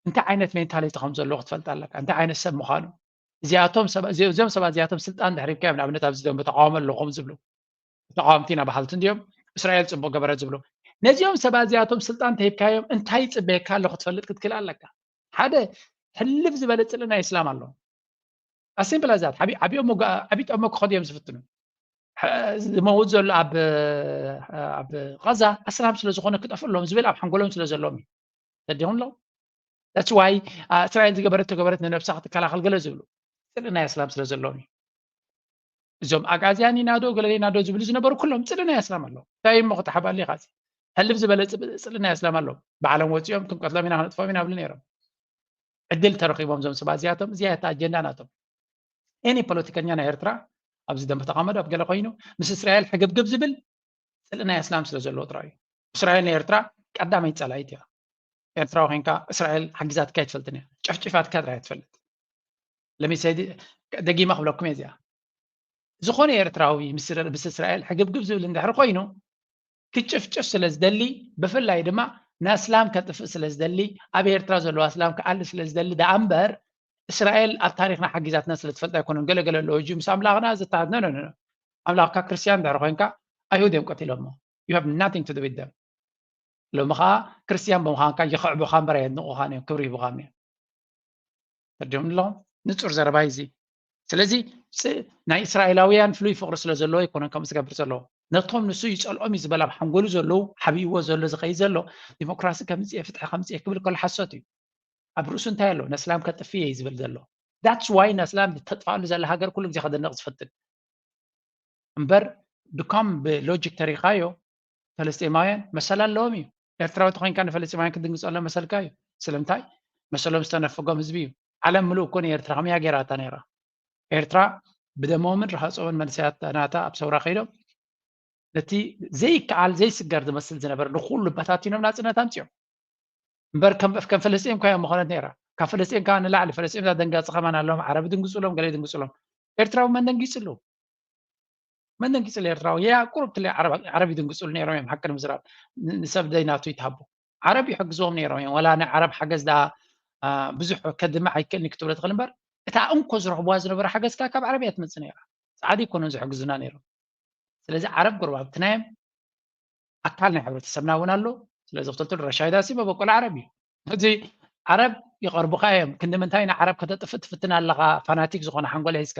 እንታይ ዓይነት ሜንታሊቲ ከም ዘለዎ ክትፈልጥ ኣለካ። እንታይ ዓይነት ሰብ ምዃኑ እዚኣቶም እዚኦም ሰባት እዚኣቶም ስልጣን ድሕሪብካዮም ንኣብነት ኣብዚ ደንበ ተቃውሞ ኣለኹም ዝብሉ ተቃወምቲ ኢና በሃልቲ እንዲኦም እስራኤል ፅቡቅ ገበረት ዝብሉ ነዚኦም ሰባት እዚኣቶም ስልጣን ተሂብካዮም እንታይ ይፅበየካ ኣሎ ክትፈልጥ ክትክእል ኣለካ። ሓደ ሕልፍ ዝበለ ፅልኢ ናይ እስላም ኣሎ። ኣሲምፕል ኣዛት ዓብኦም ዓብጦሞ ክኸዱ እዮም ዝፍትኑ። ዝመውት ዘሎ ኣብ ኣብ ቐዛ ኣስላም ስለ ዝኾነ ክጠፍእ ኣለዎም ዝብል ኣብ ሓንጎሎም ስለ ዘለዎም እዩ። ተዲኹም ኣለዉ that's why እስራኤል ዝገበረት ተገበረት ንነብሳ ክትከላኸል ገለ ዝብሉ ፅልኢ ናይ ኣስላም ስለ ዘለዎም እዩ። እዞም ኣግኣዝያን ኢና ዶ ገለና ኢና ዶ ዝብሉ ዝነበሩ ኩሎም ጽልኢ ናይ ኣስላም ኣለዉ። እንታይ እሞ ክተሓባሊ ኢኻ? ሕልፍ ዝበለ ጽልኢ ናይ ኣስላም ኣለዉ። ባዕሎም ወጺኦም ክንቀትሎም ኢና ክነጥፍኦም ኢና ብሉ ነይሮም። ዕድል ተረኺቦም እዞም ሰባት እዚኣቶም እዚኣ ኣጀንዳ ናቶም። ኤኒ ፖለቲከኛ ናይ ኤርትራ ኣብዚ ደንበ ተቓመዶ ኣብ ገለ ኮይኑ ምስ እስራኤል ሕግብግብ ዝብል ጽልኢ ናይ ኣስላም ስለ ዘለዎ ጥራይ እዩ። እስራኤል ንኤርትራ ቀዳመይቲ ጸላኢት እያ። ኤርትራዊ ኮንካ እስራኤል ሓጊዛትካ ኣይትፈልጥን እያ። ጨፍጭፋትካ ጥራይ እያ ትፈልጥ። ለሚሰይ ደጊማ ክብለኩም እየ እዚኣ። ዝኾነ ኤርትራዊ ምስ እስራኤል ሕግብግብ ዝብል እንድሕር ኮይኑ ክጭፍጭፍ ስለ ዝደሊ፣ ብፍላይ ድማ ንኣስላም ከጥፍእ ስለ ዝደሊ፣ ኣብ ኤርትራ ዘለዉ ኣስላም ክኣሊ ስለ ዝደሊ ደኣ እምበር እስራኤል ኣብ ታሪኽና ሓጊዛትና ስለ ትፈልጥ ኣይኮነን። ገለ ገለ ኣለዉ ሕጂ ምስ ኣምላኽና ዝተሃድነ ነ ኣምላኽካ ክርስትያን እንድሕር ኮይንካ ኣይሁድ እዮም ቀቲሎሞ። You have nothing to do with them። ሎሚ ከዓ ክርስትያን ብምዃንካ ይኽዕቡኻ እምበር ኣየድንቑኻን እዮም፣ ክብሪ ሂቡኻም እዮም። ተርዲኦም ኣለኹም ንጹር ዘረባይ እዚ። ስለዚ ናይ እስራኤላውያን ፍሉይ ፍቕሪ ስለ ዘለዎ ኣይኮነን ከምኡ ዝገብር ዘለዎ። ነቶም ንሱ ይጸልኦም እዩ ዝበል ኣብ ሓንጎሉ ዘለዉ ሓብይዎ ዘሎ ዝኸይድ ዘሎ ዲሞክራሲ ከምፅእ ፍትሒ ከምፅእ ክብል ከሎ ሓሶት እዩ። ኣብ ርእሱ እንታይ ኣሎ? ነስላም ከጥፍእ እየ እዩ ዝብል ዘሎ። That's why ነስላም ተጥፋሉ ዘላ ሃገር ኩሉ ግዜ ከደንቕ ዝፈትን እምበር ድካም ብሎጂክ ተሪኻዮ ፈለስጢማውያን መሰል ኣለዎም እዩ። ኤርትራዊ ተኮይንካ ንፈለስጢማውያን ክትድንግጸሎም መሰልካ እዩ። ስለምንታይ? መሰሎም ዝተነፈጎም ህዝቢ እዩ። ዓለም ምሉእ እኮ ንኤርትራ ከመያ ገይራታ ነይራ? ኤርትራ ብደሞምን ርሃጾምን መንሰያት ናታ ኣብ ሰውራ ከይዶም ነቲ ዘይከኣል ዘይስገር ዝመስል ዝነበረ ንኩሉ በታቲኖም ናጽነት ኣምጽኦም። እምበር ከም ከም ፍልስጤም እኳ እዮም ምኾነት ነይራ። ካብ ፍልስጤም ከዓ ንላዕሊ ፍልስጤም ደንጋፂ ከማን ኣለዎም። ዓረብ ድንግፁሎም፣ ገለ ድንግፁሎም። ኤርትራዊ መን ደንጊፅሉ? መን ደንጊፅሉ ኤርትራዊ? ያ ቁሩብ ትለ ዓረብ ዓረብ ይድንግፅሉ ነይሮም እዮም። ሓቂ ንምዝራብ ን- ንሰብ ደይ ናቱ ይትሃቡ። ዓረብ ይሕግዝዎም ነይሮም እዮም። ወላ ናይ ዓረብ ሓገዝ ደኣ አ፣ ብዙሕ ከድምዕ ኣይክእልን ክትብሎ ትኽእል እምበር እታ እንኮ ዝረኽብዋ ዝነበረ ሓገዝ ከዓ ካብ ዓረብ እያ ትመፅእ ነይራ። ፃዕዲ ኣይኮኑን ዝሕግዙና ነይሮም። ስለዚ ዓረብ ጎረባብትና እዮም። ኣካል ናይ ሕብረተሰብና እውን ኣሎ። ስለዚ ክትልትል ረሻይዳ ሲ መበቆል ዓረብ እዩ። እዚ ዓረብ ይቐርቡኻ እዮም። ክንዲ ምንታይ ንዓረብ ከተጥፍእ ትፍትን ኣለኻ? ፋናቲክ ዝኾነ ሓንጎል ሒዝካ።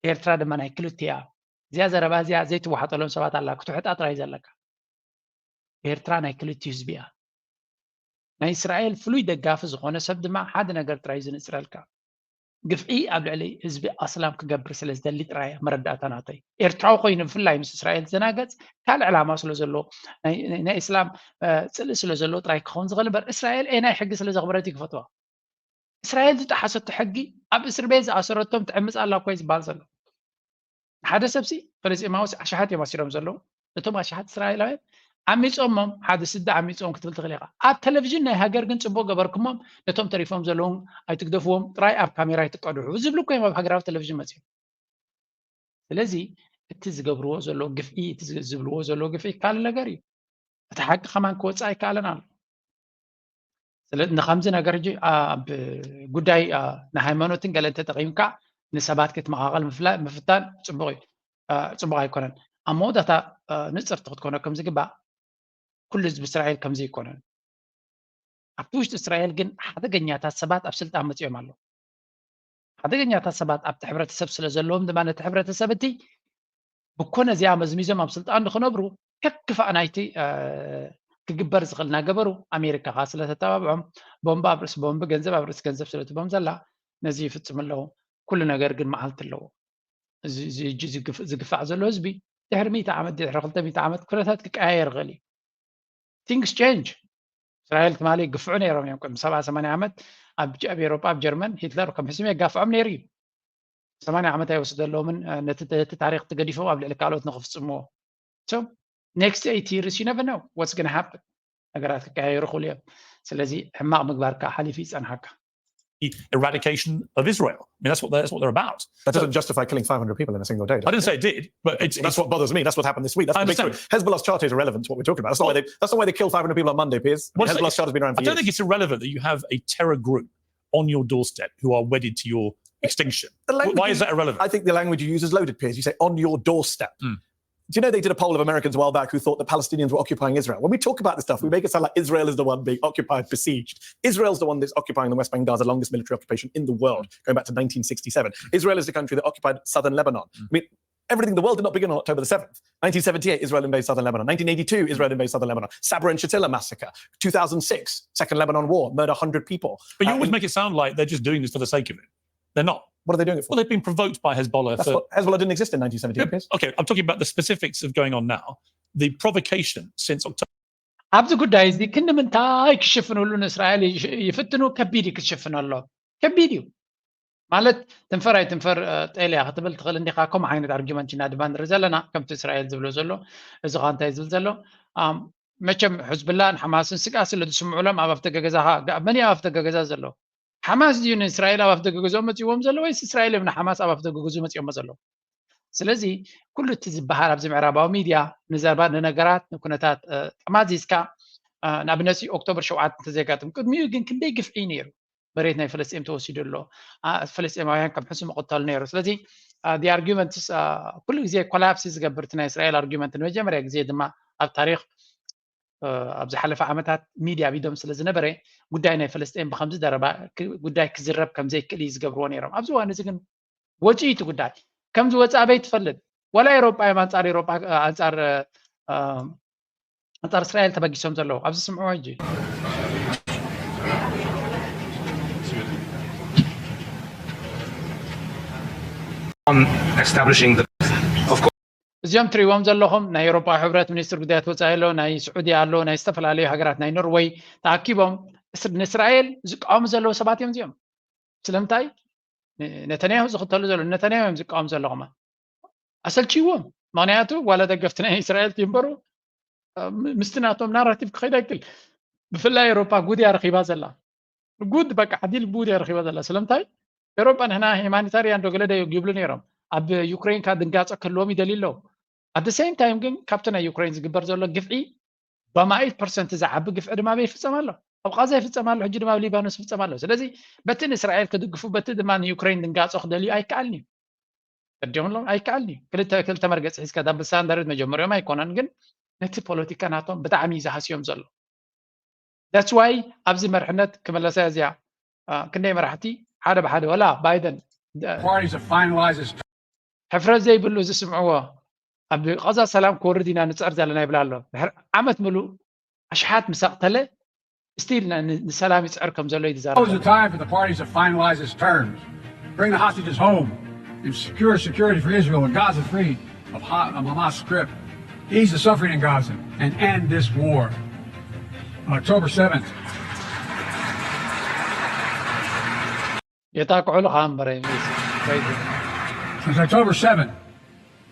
ኤርትራ ድማ ናይ ክልቲኣ። እዚኣ ዘረባ እዚኣ ዘይትወሓጠሎም ሰባት ኣላ ክትውሕጣ ጥራይ ዘለካ። ኤርትራ ናይ ክልቲኡ ህዝቢ እያ። ናይ እስራኤል ፍሉይ ደጋፊ ዝኾነ ሰብ ድማ ሓደ ነገር ጥራይ እዩ ዝንጽረልካ። ግፍዒ ኣብ ልዕሊ ህዝቢ ኣስላም ክገብር ስለ ዝደሊ ጥራይ እያ መረዳእታ ናተይ። ኤርትራዊ ኮይኑ ብፍላይ ምስ እስራኤል ዝናገጽ ካልእ ዕላማ ስለ ዘሎ ናይ ናይ እስላም እ፣ ጽልኢ ስለ ዘሎ ጥራይ ክኸውን ዝኽእል እምበር እስራኤል ኤ ናይ ሕጊ ስለ ዘኽበረት እዩ ክፈትዋ። እስራኤል ዝጠሓሰቶ ሕጊ ኣብ እስር ቤት ዝኣሰረቶም ትዕምጽ ኣላ እኮ እዩ ዝበሃል ዘሎ። ሓደ ሰብሲ ፈለስጢማዊ ኣሽሓት እዮም ኣሲሮም ዘለዉ። እቶም ኣሽሓት እስራኤላውያን ዓሚጾሞም ሓደ ስዲ ዓሚጾም ክትብል ትኽእል ኢኻ። ኣብ ቴሌቪዥን ናይ ሃገር ግን ጽቡቕ ገበርኩሞም፣ ነቶም ተሪፎም ዘለዉ ኣይትግደፍዎም፣ ጥራይ ኣብ ካሜራ ኣይትቀድሑ ዝብሉ እኮ እዮም ኣብ ሃገራዊ ቴሌቪዥን መጺኦም። ስለዚ እቲ ዝገብርዎ ዘለዉ ግፍዒ፣ እቲ ዝ- ዝብልዎ ዘለዉ ግፍዒ ካልእ ነገር እዩ። እቲ ሓቂ ከማን ክወጽእ ኣይከኣለን ኣሎ። ስለ ንከምዚ ነገር ሕጂ ኣብ ጉዳይ አ፣ ንሃይማኖትን ገለ እንተጠቒምካ ንሰባት ክትመቓቐል ምፍላ- ምፍታን ጽቡቕ እዩ፣ አ፣ ጽቡቕ ኣይኮነን። ኣብ መወዳእታ አ፣ ንጽርቲ ክትኮነኩም ዝግባእ ኩሉ ህዝቢ እስራኤል ከምዚ ኣይኮነን። ኣብቲ ውሽጢ እስራኤል ግን ሓደገኛታት ሰባት ኣብ ስልጣን መጺኦም ኣለዉ። ሓደገኛታት ሰባት ኣብቲ ሕብረተሰብ ስለ ዘለዎም ድማ ነቲ ሕብረተሰብ እቲ ብኮነ እዚኣ መዝሚዞም ኣብ ስልጣን ንክነብሩ ከክፋእ ናይቲ እ፣ ክግበር ዝኽእል እናገበሩ ኣሜሪካ ከዓ ስለ ተተባብዖም ቦምባ ኣብ ርእሲ ቦምቢ ገንዘብ ኣብ ርእሲ ገንዘብ ስለ ትቦም ዘላ ነዚ ይፍጽሙ ኣለዉ። ኩሉ ነገር ግን መዓልቲ ኣለዎ። እዚ እዚ ሕጂ ዝግፍ- ዝግፋዕ ዘሎ ህዝቢ ድሕሪ ሚእቲ ዓመት ድሕሪ ክልተ ሚእቲ ዓመት ኩነታት ክቀያየር ይኽእል እዩ። Things change። እስራኤል ትማሊ ይግፍዑ ነይሮም እዮም። ቅድሚ ሰብዓ ሰማንያ ዓመት ኣብ ጀ- ኣብ ኤሮጳ ኣብ ጀርመን ሂትለር ከም ሕሱም የጋፍዖም ነይሩ እዩ። ሰማንያ ዓመት ኣይወስደሎምን እ፣ ነቲ ነቲ ታሪኽ ተገዲፎም ኣብ ልዕሊ ካልኦት ንክፍጽምዎ። So next eight years you never know what's gonna happen። ነገራት ክቀያየሩ ይኽእሉ እዮም። ስለዚ ሕማቕ ምግባር ከዓ ሓሊፉ ይጸንሓካ። Eradication of Israel. I mean, that's what they're, that's what they're about. That doesn't justify killing five hundred people in a single day. I didn't say it did, but it's, That's it's what bothers me. That's what happened this week. That's I the big understand. story. Hezbollah's charter is irrelevant to what we're talking about. That's not why they. That's not why they killed five hundred people on Monday, Piers. What's Hezbollah's it- charter's been around for I don't years. think it's irrelevant that you have a terror group on your doorstep who are wedded to your extinction. The language Why you- is that irrelevant? I think the language you use is loaded, Piers. You say on your doorstep. Mm. Do you know they did a poll of Americans a while back who thought that Palestinians were occupying Israel? When we talk about this stuff, we make it sound like Israel is the one being occupied, besieged. Israel's the one that's occupying the West Bank, Gaza, longest military occupation in the world, going back to nineteen sixty-seven. Israel is the country that occupied southern Lebanon. I mean, everything, the world did not begin on October the seventh. nineteen seventy-eight, Israel invades southern Lebanon. nineteen eighty-two, Israel invades southern Lebanon. Sabra and Shatila massacre. two thousand six, Second Lebanon War, murder one hundred people. But you Uh, always in- make it sound like they're just doing this for the sake of it. They're not. What are they doing it for? Well, they've been provoked by Hezbollah. That's For, what, Hezbollah didn't exist in nineteen seventy-eight. okay, I'm talking about the specifics of going on now. The provocation since October. ኣብዚ ጉዳይ እዚ ክንዲ ምንታይ ክሽፍንሉ ንእስራኤል ይሽ- ይፍትኑ? ከቢድ እዩ ክትሽፍነሎም፣ ከቢድ እዩ ማለት ትንፈር ኣይትንፈር እ፣ ጤልያ ክትብል ትኽእል እንዲኻ። ከምኡ ዓይነት ኣርጊመንት ኢና ድማ ንርኢ ዘለና፣ ከምቲ እስራኤል ዝብሎ ዘሎ። እዚ ኸ እንታይ ዝብል ዘሎ? ኣም፣ መቸም ሕዝብላን ሓማስን ስግኣት ስለ ዝስምዑሎም ኣብ ኣፍደገ ገዛኻ ገ- መን እዩ ኣብ ኣፍደገ ገዛ ዘሎ? ሓማስ ድዩ ንእስራኤል ኣብ ኣፍደገ ገዝኦም መፅዎም ዘሎ ወይስ እስራኤል እዮም ንሓማስ ኣብ ኣፍደገ ገዝኡ መፅኦሞ ዘለዉ? ስለዚ ኩሉ እቲ ዝበሃል ኣብዚ ምዕራባዊ ሚድያ ንዘረባ ንነገራት ንኩነታት እ፣ ጠማዚዝካ እ፣ ንኣብነት ኦክቶበር ሸውዓተ እንተዘጋጥም ቅድሚኡ ግን ክንደይ ግፍዒ ነይሩ። መሬት ናይ ፍልስጤም ተወሲዱ ኣሎ። ኣ፣ ፍልስጤማውያን ከም ሕሱ ምቕተሉ ነይሩ። ስለዚ the argument ኩሉ ግዜ ኮላፕስ ዝገብር እቲ ናይ እስራኤል ኣርጊመንት ንመጀመርያ ግዜ ድማ ኣብ ታሪክ እ፣ ኣብ ዝሓለፈ ዓመታት ሚድያ ኣብ ኢዶም ስለ ዝነበረ ጉዳይ ናይ ፍልስጤም ብከምዚ ደረባ ክ- ጉዳይ ክዝረብ ከም ዘይክእል እዩ ዝገብርዎ ነይሮም። ኣብዚ እዋን እዚ ግን ወፂኡ እቲ ጉዳይ። ከምዚ ወፃ ኣበይ ትፈልጥ? ዋላ ኤሮጳ እዮም ኣንፃር ኤሮጳ ኣንፃር እ፣ ኣንፃር እስራኤል ተበጊሶም ዘለዉ። ኣብዚ ስምዕዎ ሕጂ። on establishing the, of course, እዚኦም ትሪእዎም ዘለኹም ናይ ኤሮፓ ሕብረት ሚኒስትር ጉዳያት ወፃኢ ኣሎ፣ ናይ ስዑዲ ኣሎ፣ ናይ ዝተፈላለዩ ሃገራት ናይ ኖርወይ ተኣኪቦም እስ- ንእስራኤል ዝቃወሙ ዘለዉ ሰባት እዮም እዚኦም። ስለምንታይ? ን- ነተንያሁ ዝኽተሉ ዘለዉ ነተንያሁ እዮም ዝቃወሙ ዘለኹም። ኣሰልችዎም። ምክንያቱ ዋላ ደገፍቲ ናይ እስራኤል ትንበሩ እ፣ ም- ምስቲ ናቶም ናራቲቭ ክኸይድ ኣይክል። ብፍላይ ኤሮፓ ጉድ እያ ረኺባ ዘላ። ጉድ በቃ ዓዲል ጉድ እያ ረኺባ ዘላ። ስለምንታይ? ኤሮፓ ንሕና ሂማኒታሪያን ዶ ገለ ዶ ይብሉ ነይሮም። ኣብ ዩክሬን ካ ድንጋፀ ክህልዎም ይደልዩ ኣለዉ። ኣት ሴም ታይም ግን ካብቲ ናይ ዩክሬን ዝግበር ዘሎ ግፍዒ በማኢት ፐርሰንት ዝዓቢ ግፍዒ ድማ ኣበይ ይፍፀም ኣሎ? ኣብ ቃዛ ይፍፀም ኣሎ። ሕጂ ድማ ኣብ ሊባኖስ ይፍፀም ኣሎ። ስለዚ በቲ ንእስራኤል ክድግፉ በቲ ድማ ንዩክሬን ድንጋፆ ክደልዩ ኣይከኣልን እዩ። ገዲምሎም ኣይከኣልን እዩ። ክልተ ክልተ መርገፂ ሒዝካ ዳብል ስታንዳርድ መጀመሪኦም ኣይኮነን፣ ግን ነቲ ፖለቲካ ናቶም ብጣዕሚ እዩ ዝሃስዮም ዘሎ። That's why ኣብዚ መርሕነት ክመለሳ እዚኣ አ፣ ክንደይ መራሕቲ ሓደ ብሓደ ወላ ባይደን እ፣ parties to finalize this ሕፍረት ዘይብሉ ዝስምዕዎ ኣብ ቐዛ ሰላም ክወርድ ኢና ንፅዕር ዘለና ይብላ ኣሎ። ድሕሪ ዓመት ምሉእ ኣሽሓት ምስ ኣቕተለ ስቲል ንሰላም ይፅዕር ከም ዘሎ እዩ Now is the ዝዛረብ። time for the parties to finalize its terms, bring the hostages home, and secure security for Israel and Gaza free of, Ha- of Hamas Strip, ease the suffering in Gaza, and end this war. On October seventh, የጣቅዑልኻ እምበር since October seventh,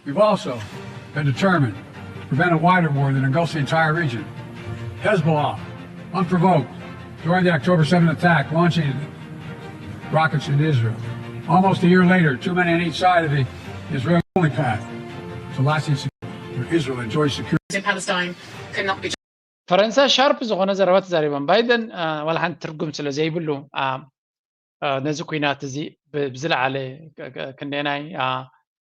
we've also been determined to prevent a wider war that engulfs the entire region. Hezbollah, unprovoked, during the October seventh attack, launching rockets into Israel. Almost a year later, two men on each side of the Israeli path to lasting security. Israel enjoys security. In Palestine cannot be ፈረንሳ ሻርፕ ዝኾነ ዘረባ ተዛሪቦም። ባይደን አ፣ ዋላ ሓንቲ ትርጉም ስለ ዘይብሉ አ፣ አ፣ ነዚ ኩናት እዚ ብ- ብዝለዓለ ክ- ክ- ክንደናይ አ፣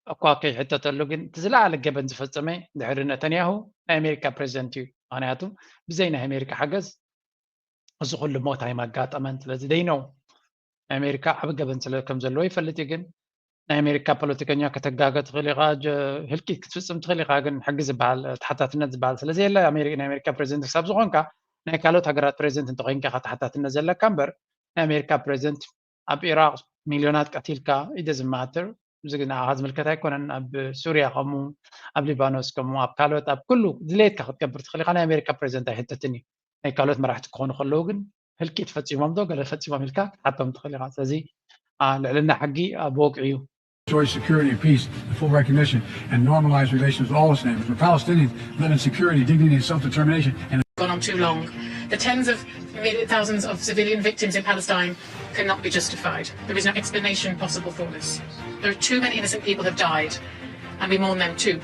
እኳ ከይሕተተሉ ግን እቲ ዝለዓለ ገበን ዝፈጸመ ድሕሪ ነተንያሁ ናይ ኣሜሪካ ፕሬዚደንት እዩ። ምክንያቱ ብዘይ ናይ ኣሜሪካ ሓገዝ እዚ ኩሉ ሞት ኣይማጋጠመን። ስለዚ ደይነው ናይ ኣሜሪካ ዓቢ ገበን ስለ ከም ዘለዎ ይፈልጥ እዩ። ግን ናይ ኣሜሪካ ፖለቲከኛ ከተጋገ ትኽእል ኢኻ፣ ጀ- ህልቂት ክትፍጽም ትኽእል ኢኻ። ግን ሕጊ ዝበሃል ተሓታትነት ዝበሃል ስለ ዘየለ ኣሜሪ- ናይ ኣሜሪካ ፕሬዚደንት ክሳብ ዝኾንካ ናይ ካልኦት ሃገራት ፕሬዚደንት እንተኮይንካ ኢኻ ተሓታትነት ዘለካ እምበር ናይ ኣሜሪካ ፕሬዚደንት ኣብ ኢራቅ ሚልዮናት ቀቲልካ ኢደ ዝማትር እዚ ግን ንዓኻ ዝምልከት ኣይኮነን። ኣብ ሱርያ ከምኡ፣ ኣብ ሊባኖስ ከምኡ፣ ኣብ ካልኦት ኣብ ኩሉ ድሌትካ ክትገብር ትኽእል ኢኻ። ናይ ኣሜሪካ ፕሬዚደንት ኣይሕተትን እዩ። ናይ ካልኦት መራሕቲ ክኾኑ ከለዉ ግን ህልቂት ፈጺሞም ዶ ገለ ፈጺሞም ኢልካ ክትሓቶም ትኽእል ኢኻ። ስለዚ አ፣ ልዕልና ሕጊ ኣብ ወግዒ እዩ። Enjoy security and peace and full recognition and normalized relations with all its neighbors, where Palestinians live in security, dignity, and self-determination. And gone on too long. The tens of million, thousands of civilian victims in Palestine cannot be justified. There is no explanation possible for this. There are too many innocent people have died, and we mourn them too.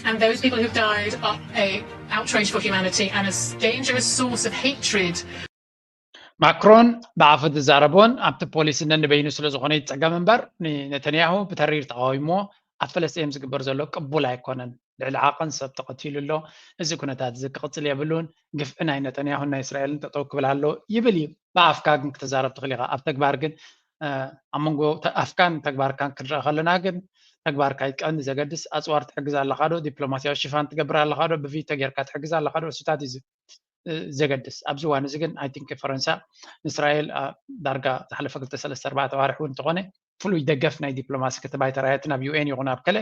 And those people who've died are a outrage for humanity and a s- dangerous source of hatred. ማክሮን ብኣፉ ዝዛረቦን ኣብቲ ፖሊሲ ነንበይኑ ስለ ዝኾነ ይፀገም እምበር ንነተንያሁ ብተሪር ተቃዊሞ ኣብ ፈለስጤም ዝግበር ዘሎ ቅቡል ኣይኮነን። ልዕሊ ዓቐን ሰብ ተቐቲሉ ኣሎ። እዚ ኩነታት እዚ ክቕፅል የብሉን። ግፍዒ ናይ ነተንያሁን ናይ እስራኤልን ጠጠው ክብል ኣሎ ይብል እዩ። ብኣፍካ ግን ክትዛረብ ትኽእል ኢኻ። ኣብ ተግባር ግን እ፣ ኣብ መንጎ ተ- ኣፍካን ተግባርካን ክንረአ ከለና ግን ተግባርካ እዩ ቀንዲ ዘገድስ። ኣፅዋር ትሕግዝ ኣለኻ ዶ? ዲፕሎማሲያዊ ሽፋን ትገብር ኣለኻ ዶ? ብቪቶ ጌርካ ትሕግዝ ኣለኻ ዶ? እሱታት እዩ ዝ- እ፣ ዘገድስ። ኣብዚ እዋን እዚ ግን ኣይ ቲንክ ፈረንሳ ንእስራኤል ኣ፣ ዳርጋ ዝሓለፈ ክልተ ሰለስተ ኣርባዕተ ኣዋርሕ እውን እንተኾነ ፍሉይ ደገፍ ናይ ዲፕሎማሲ ክትባይ ተራየት ናብ ዩኤን ይኹን ኣብ ከለ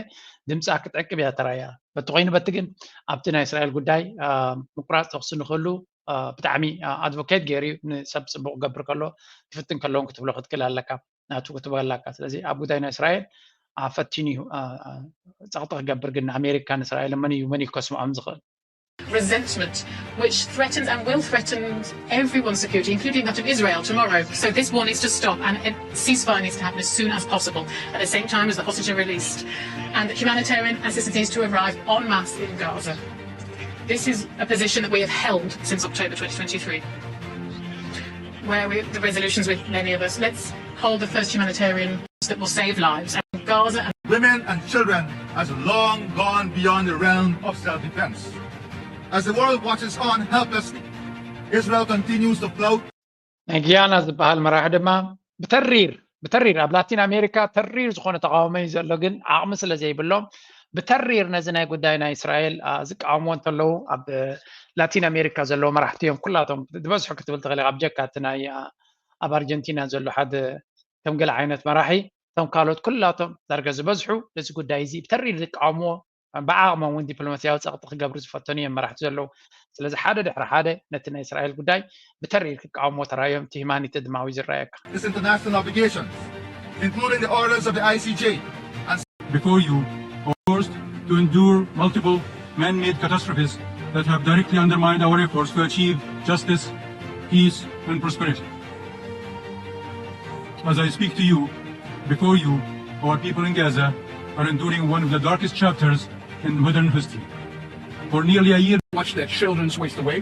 ድምፃ ክትዕቅብ እያ ተራያ። በቲ ኮይኑ በቲ ግን ኣብቲ ናይ እስራኤል ጉዳይ ምቁራፅ ተኩሲ ንክህሉ ብጣዕሚ ኣድቮኬት ገይሩ እዩ። ንሰብ ፅቡቅ ገብር ከሎ ትፍትን ከለውን ክትብሎ ክትክእል ኣለካ፣ ናቱ ክትበላካ። ስለዚ ኣብ ጉዳይ ናይ እስራኤል ፈቲኑ እዩ ፀቕጢ ክገብር፣ ግን ኣሜሪካ ንእስራኤል መን እዩ መን እዩ ከስምዖም ዝኽእል? Resentment, which threatens and will threaten everyone's security, including that of Israel tomorrow. So this war needs to stop and a ceasefire needs to happen as soon as possible, at the same time as the hostages are released. And that humanitarian assistance needs to arrive en masse in Gaza. This is a position that we have held since October twenty twenty-three, where we, the resolutions with many of us, let's hold the first humanitarian that will save lives. And Gaza and Women and children has long gone beyond the realm of self-defense. As the world watches on helplessly, Israel continues to flout ናይ ጊያና ዝበሃል መራሒ ድማ ብተሪር ብተሪር ኣብ ላቲን ኣሜሪካ ተሪር ዝኾነ ተቃውሞ እዩ ዘሎ፣ ግን ዓቕሚ ስለ ዘይብሎም ብተሪር ነዚ ናይ ጉዳይ ናይ እስራኤል ዝቃወምዎ እንተለዉ ኣብ ላቲን ኣሜሪካ ዘለዉ መራሕቲ እዮም ኩላቶም ዝበዝሑ ክትብል ትኽእል ኢኻ። ኣብ ጀካ እቲ ናይ ኣብ ኣርጀንቲና ዘሎ ሓደ ከም ገለ ዓይነት መራሒ እቶም ካልኦት ኩላቶም ዳርጋ ዝበዝሑ ነዚ ጉዳይ እዚ ብተሪር ዝቃወምዎ ብዓቕሞም እውን ዲፕሎማስያዊ ፀቕጢ ክገብሩ ዝፈተኑ እዮም መራሕቲ ዘለዉ። ስለዚ ሓደ ድሕሪ ሓደ ነቲ ናይ እስራኤል ጉዳይ ብተሪር ክቃወምዎ ተራእዮም፣ እቲ ሂማኒቲ ድማ እዩ ዝረኣየካ። its international obligations, including the orders of the I C J. Before you are forced to endure multiple man-made catastrophes that have directly undermined our efforts to achieve justice, peace, and prosperity. As I speak to you, before you, our people in Gaza are enduring one of the darkest chapters in modern history. For nearly a year, watch their children's waste away.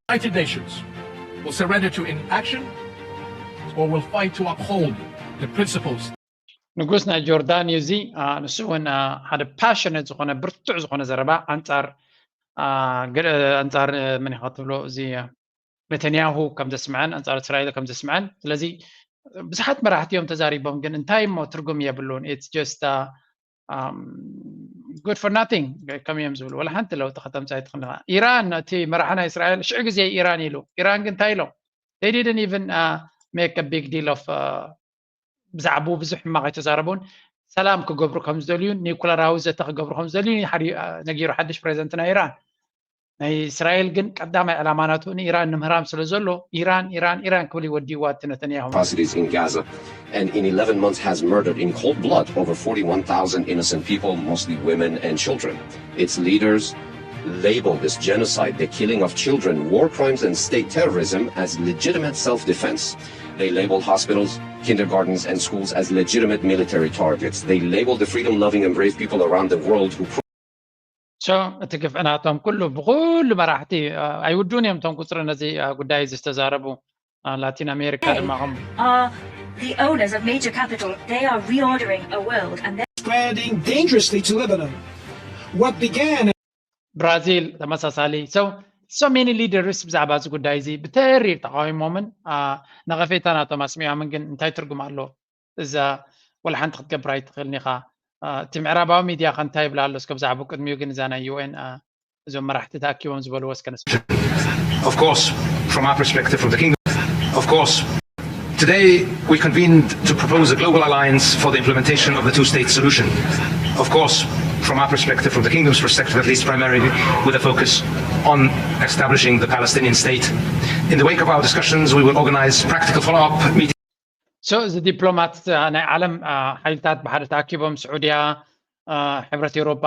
United Nations will surrender to inaction or will fight to uphold the principles. ንጉስ ናይ ጆርዳን እዩ እዚ። ንሱ እውን ሓደ ፓሽነት ዝኾነ ብርቱዕ ዝኾነ ዘረባ ኣንፃር ኣንፃር መን ኢኻ ትብሎ እዚ ነተንያሁ ከም ዘስምዐን ኣንፃር እስራኤል ከም ዘስምዐን። ስለዚ ብዙሓት መራሕቲ እዮም ተዛሪቦም፣ ግን እንታይ እሞ ትርጉም የብሉን። It's just good for nothing ከም እዮም ዝብሉ፣ ወላ ሓንቲ ለውጢ ከተምፃ ኣይትኽእል ኢኻ። ኢራን፣ እቲ መራሒ ናይ እስራኤል ሽዑ ግዜ ኢራን ኢሉ፣ ኢራን ግን እንታይ ኢሎም? They didn't even make a big deal of ብዛዕባኡ ብዙሕ ሕማቕ ኣይተዛረቡን። ሰላም ክገብሩ ከም ዝደልዩን ኒኩለራዊ ዘተ ክገብሩ ከም ዝደልዩን ነጊሩ ሓድሽ ፕሬዚደንት ናይ ኢራን። ናይ እስራኤል ግን ቀዳማይ ዕላማ ናቱ ንኢራን ንምህራም ስለ ዘሎ ኢራን ኢራን ኢራን ክብል ይወዲዋ እቲ ነተንያሁ። Atrocities in Gaza and in eleven months has murdered in cold blood over forty-one thousand innocent people, mostly women and children. Its leaders label this genocide, the killing of children, war crimes and state terrorism as legitimate self-defense. They label hospitals, kindergartens and schools as legitimate military targets. They label the freedom-loving and brave people around the world who So እቲ ግፍዕናቶም ኩሉ ብኩሉ መራሕቲ ኣይውዱን እዮም። እቶም ቁፅሪ ነዚ ጉዳይ እዚ ዝተዛረቡ ላቲን ኣሜሪካ ድማ ከም are the owners of major capital. They are reordering a world and they're spreading dangerously to Lebanon. What began ብራዚል ተመሳሳሊ። So so many leaders ብዛዕባ እዚ ጉዳይ እዚ ብተሪር ተቃዊሞምን ነቐፌታ ናቶም ኣስሚዖምን፣ ግን እንታይ ትርጉም ኣሎ? እዛ ወላ ሓንቲ ክትገብር ኣይትኽእልን ኢኻ። እቲ ምዕራባዊ ሚድያ ከ እንታይ ይብላ ኣሎ? እስከ ብዛዕባኡ ቅድሚኡ ግን እዛ ናይ ዩኤን እዞም መራሕቲ ተኣኪቦም ዝበልዎ እስከ ንስማ። Of course, from our perspective, from the kingdom, of course, today we convened to propose a global alliance for the implementation of the two-state solution. Of course, from our perspective, from the kingdom's perspective at least, primarily with a focus on establishing the Palestinian state. In the wake of our discussions, we will organize practical follow-up meetings. So እዚ ዲፕሎማት ናይ ዓለም ሓይልታት ብሓደ ተኣኪቦም፣ ስዑድያ፣ ሕብረት ኤውሮጳ፣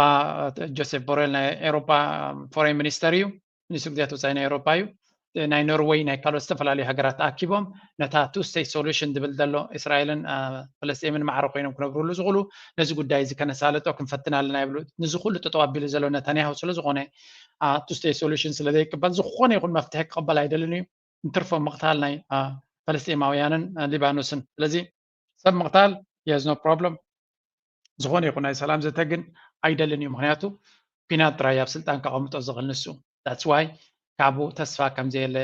ጆሴፍ ቦሬል ናይ ኤውሮጳ ፎሬን ሚኒስተር እዩ፣ ሚኒስትሪ ጉዳያት ወፃኢ ናይ ኤውሮጳ እዩ። ናይ ኖርወይ፣ ናይ ካልኦት ዝተፈላለዩ ሃገራት ተኣኪቦም ነታ two state solution ዝብል ዘሎ እስራኤልን ፈለስጤምን ማዕረ ኮይኖም ክነብርሉ ዝኽእሉ ነዚ ጉዳይ እዚ ከነሳልጦ ክንፈትን ኣለና ይብሉ። ንዚ ኩሉ ጠጠው ኣቢሉ ዘሎ ነታንያሁ ስለ ዝኾነ two state solution ስለ ዘይቅበል ዝኾነ ይኹን መፍትሒ ክቕበል ኣይደልን እዩ። እንትርፎ ምቕታል ናይ ፈለስጤማውያንን ሊባኖስን። ስለዚ ሰብ ምቕታል he has no problem። ዝኾነ ይኹን ናይ ሰላም ዘተ ግን ኣይደልን እዩ። ምክንያቱ ኲናት ጥራይ ኣብ ስልጣን ከቐምጦ ዝኽእል ንሱ። That's why ካብኡ ተስፋ ከም ዘየለ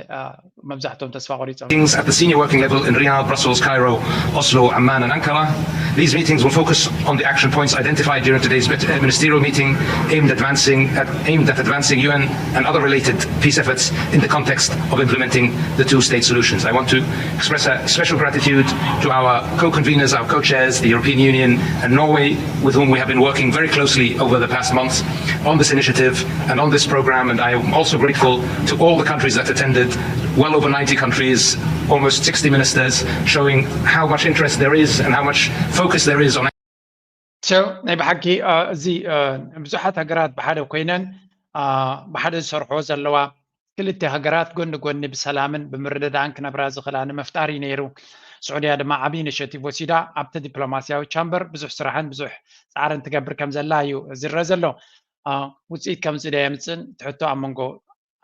መብዛሕትኦም ተስፋ ቆሪጾም። Meetings at the senior working level in Riyadh, Brussels, Cairo, Oslo, Amman, and Ankara. These meetings will focus on the action points identified during today's ministerial meeting aimed, advancing at, aimed at advancing U N and other related peace efforts in the context of implementing the two-state solutions. I want to express a special gratitude to our co-conveners, our co-chairs, the European Union and Norway, with whom we have been working very closely over the past months on this initiative and on this program. And I am also grateful to all the countries that attended, well over ninety countries, almost sixty ministers, showing how much interest there is and how much focus there is on So ናይ ብሓቂ እዚ ብዙሓት ሃገራት ብሓደ ኮይነን ብሓደ ዝሰርሖ ዘለዋ ክልተ ሃገራት ጎኒ ጎኒ ብሰላምን ብምርድዳእን ክነብራ ዝኽእላ ንምፍጣር እዩ ነይሩ። ስዑድያ ድማ ዓብዪ ኢኒሽቲቭ ወሲዳ ኣብቲ ዲፕሎማስያዊ ቻምበር ብዙሕ ስራሕን ብዙሕ ፃዕርን ትገብር ከም ዘላ እዩ ዝረአ ዘሎ። ውፅኢት ከምዚ ዶ የምፅእን ትሕቶ ኣብ መንጎ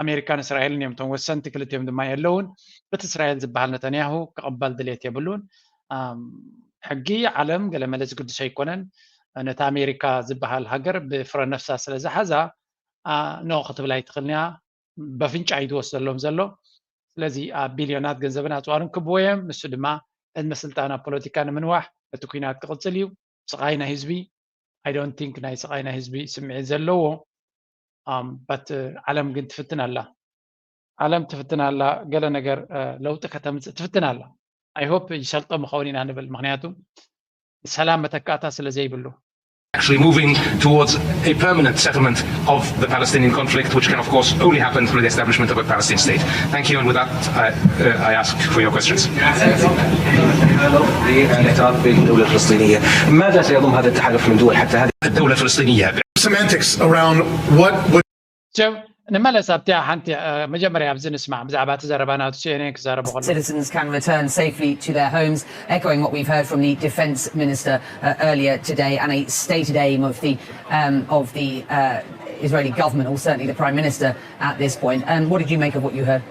ኣሜሪካን እስራኤልን እዮም እቶም ወሰንቲ ክልቲኦም ድማ የለውን። በቲ እስራኤል ዝበሃል ነተንያሁ ክቕበል ድሌት የብሉን። ሕጊ ዓለም ገለመለ ዝግድሶ ኣይኮነን። ነቲ ኣሜሪካ ዝበሃል ሃገር ብፍረ ነፍሳ ስለ ዝሓዛ ኖ ክትብል ኣይትኽእልንያ። በፍንጫ እዩ ዝወስደሎም ዘሎ። ስለዚ ኣብ ቢልዮናት ገንዘብን ኣፅዋርን ክብዎ እዮም። ንሱ ድማ ዕድመ ስልጣን ኣብ ፖለቲካ ንምንዋሕ እቲ ኩናት ክቕፅል እዩ። ስቓይ ናይ ህዝቢ I don't think ናይ ስቓይ ናይ ህዝቢ ስምዒት ዘለዎ but ዓለም ግን ትፍትን ኣላ። ዓለም ትፍትን ኣላ። ገለ ነገር ለውጢ ከተምፅእ ትፍትን ኣላ። I hope ይሰልጦም ይኸውን ኢና ንብል፣ ምክንያቱ ሰላም መተካእታ ስለ ዘይብሉ። Actually moving towards a permanent settlement of the Palestinian conflict, which can, of course, only happen through the establishment of a Palestinian state. Thank you, and with that, I, uh, I ask for your questions. الدولة الفلسطينية. ماذا سيضم هذا التحالف من دول حتى هذه الدولة الفلسطينية. Semantics around what would So ንመለስ ኣብቲያ ሓንቲ መጀመርያ ኣብዚ ንስማዕ ብዛዕባ እቲ ዘረባ ናቱ CNN ክዛረቡ ከሎ Citizens can return safely to their homes, echoing what we've heard from the defence minister uh, earlier today, and a stated aim of the um, of the uh, Israeli government, or certainly the prime minister at this point. Um, what did you make of what you heard?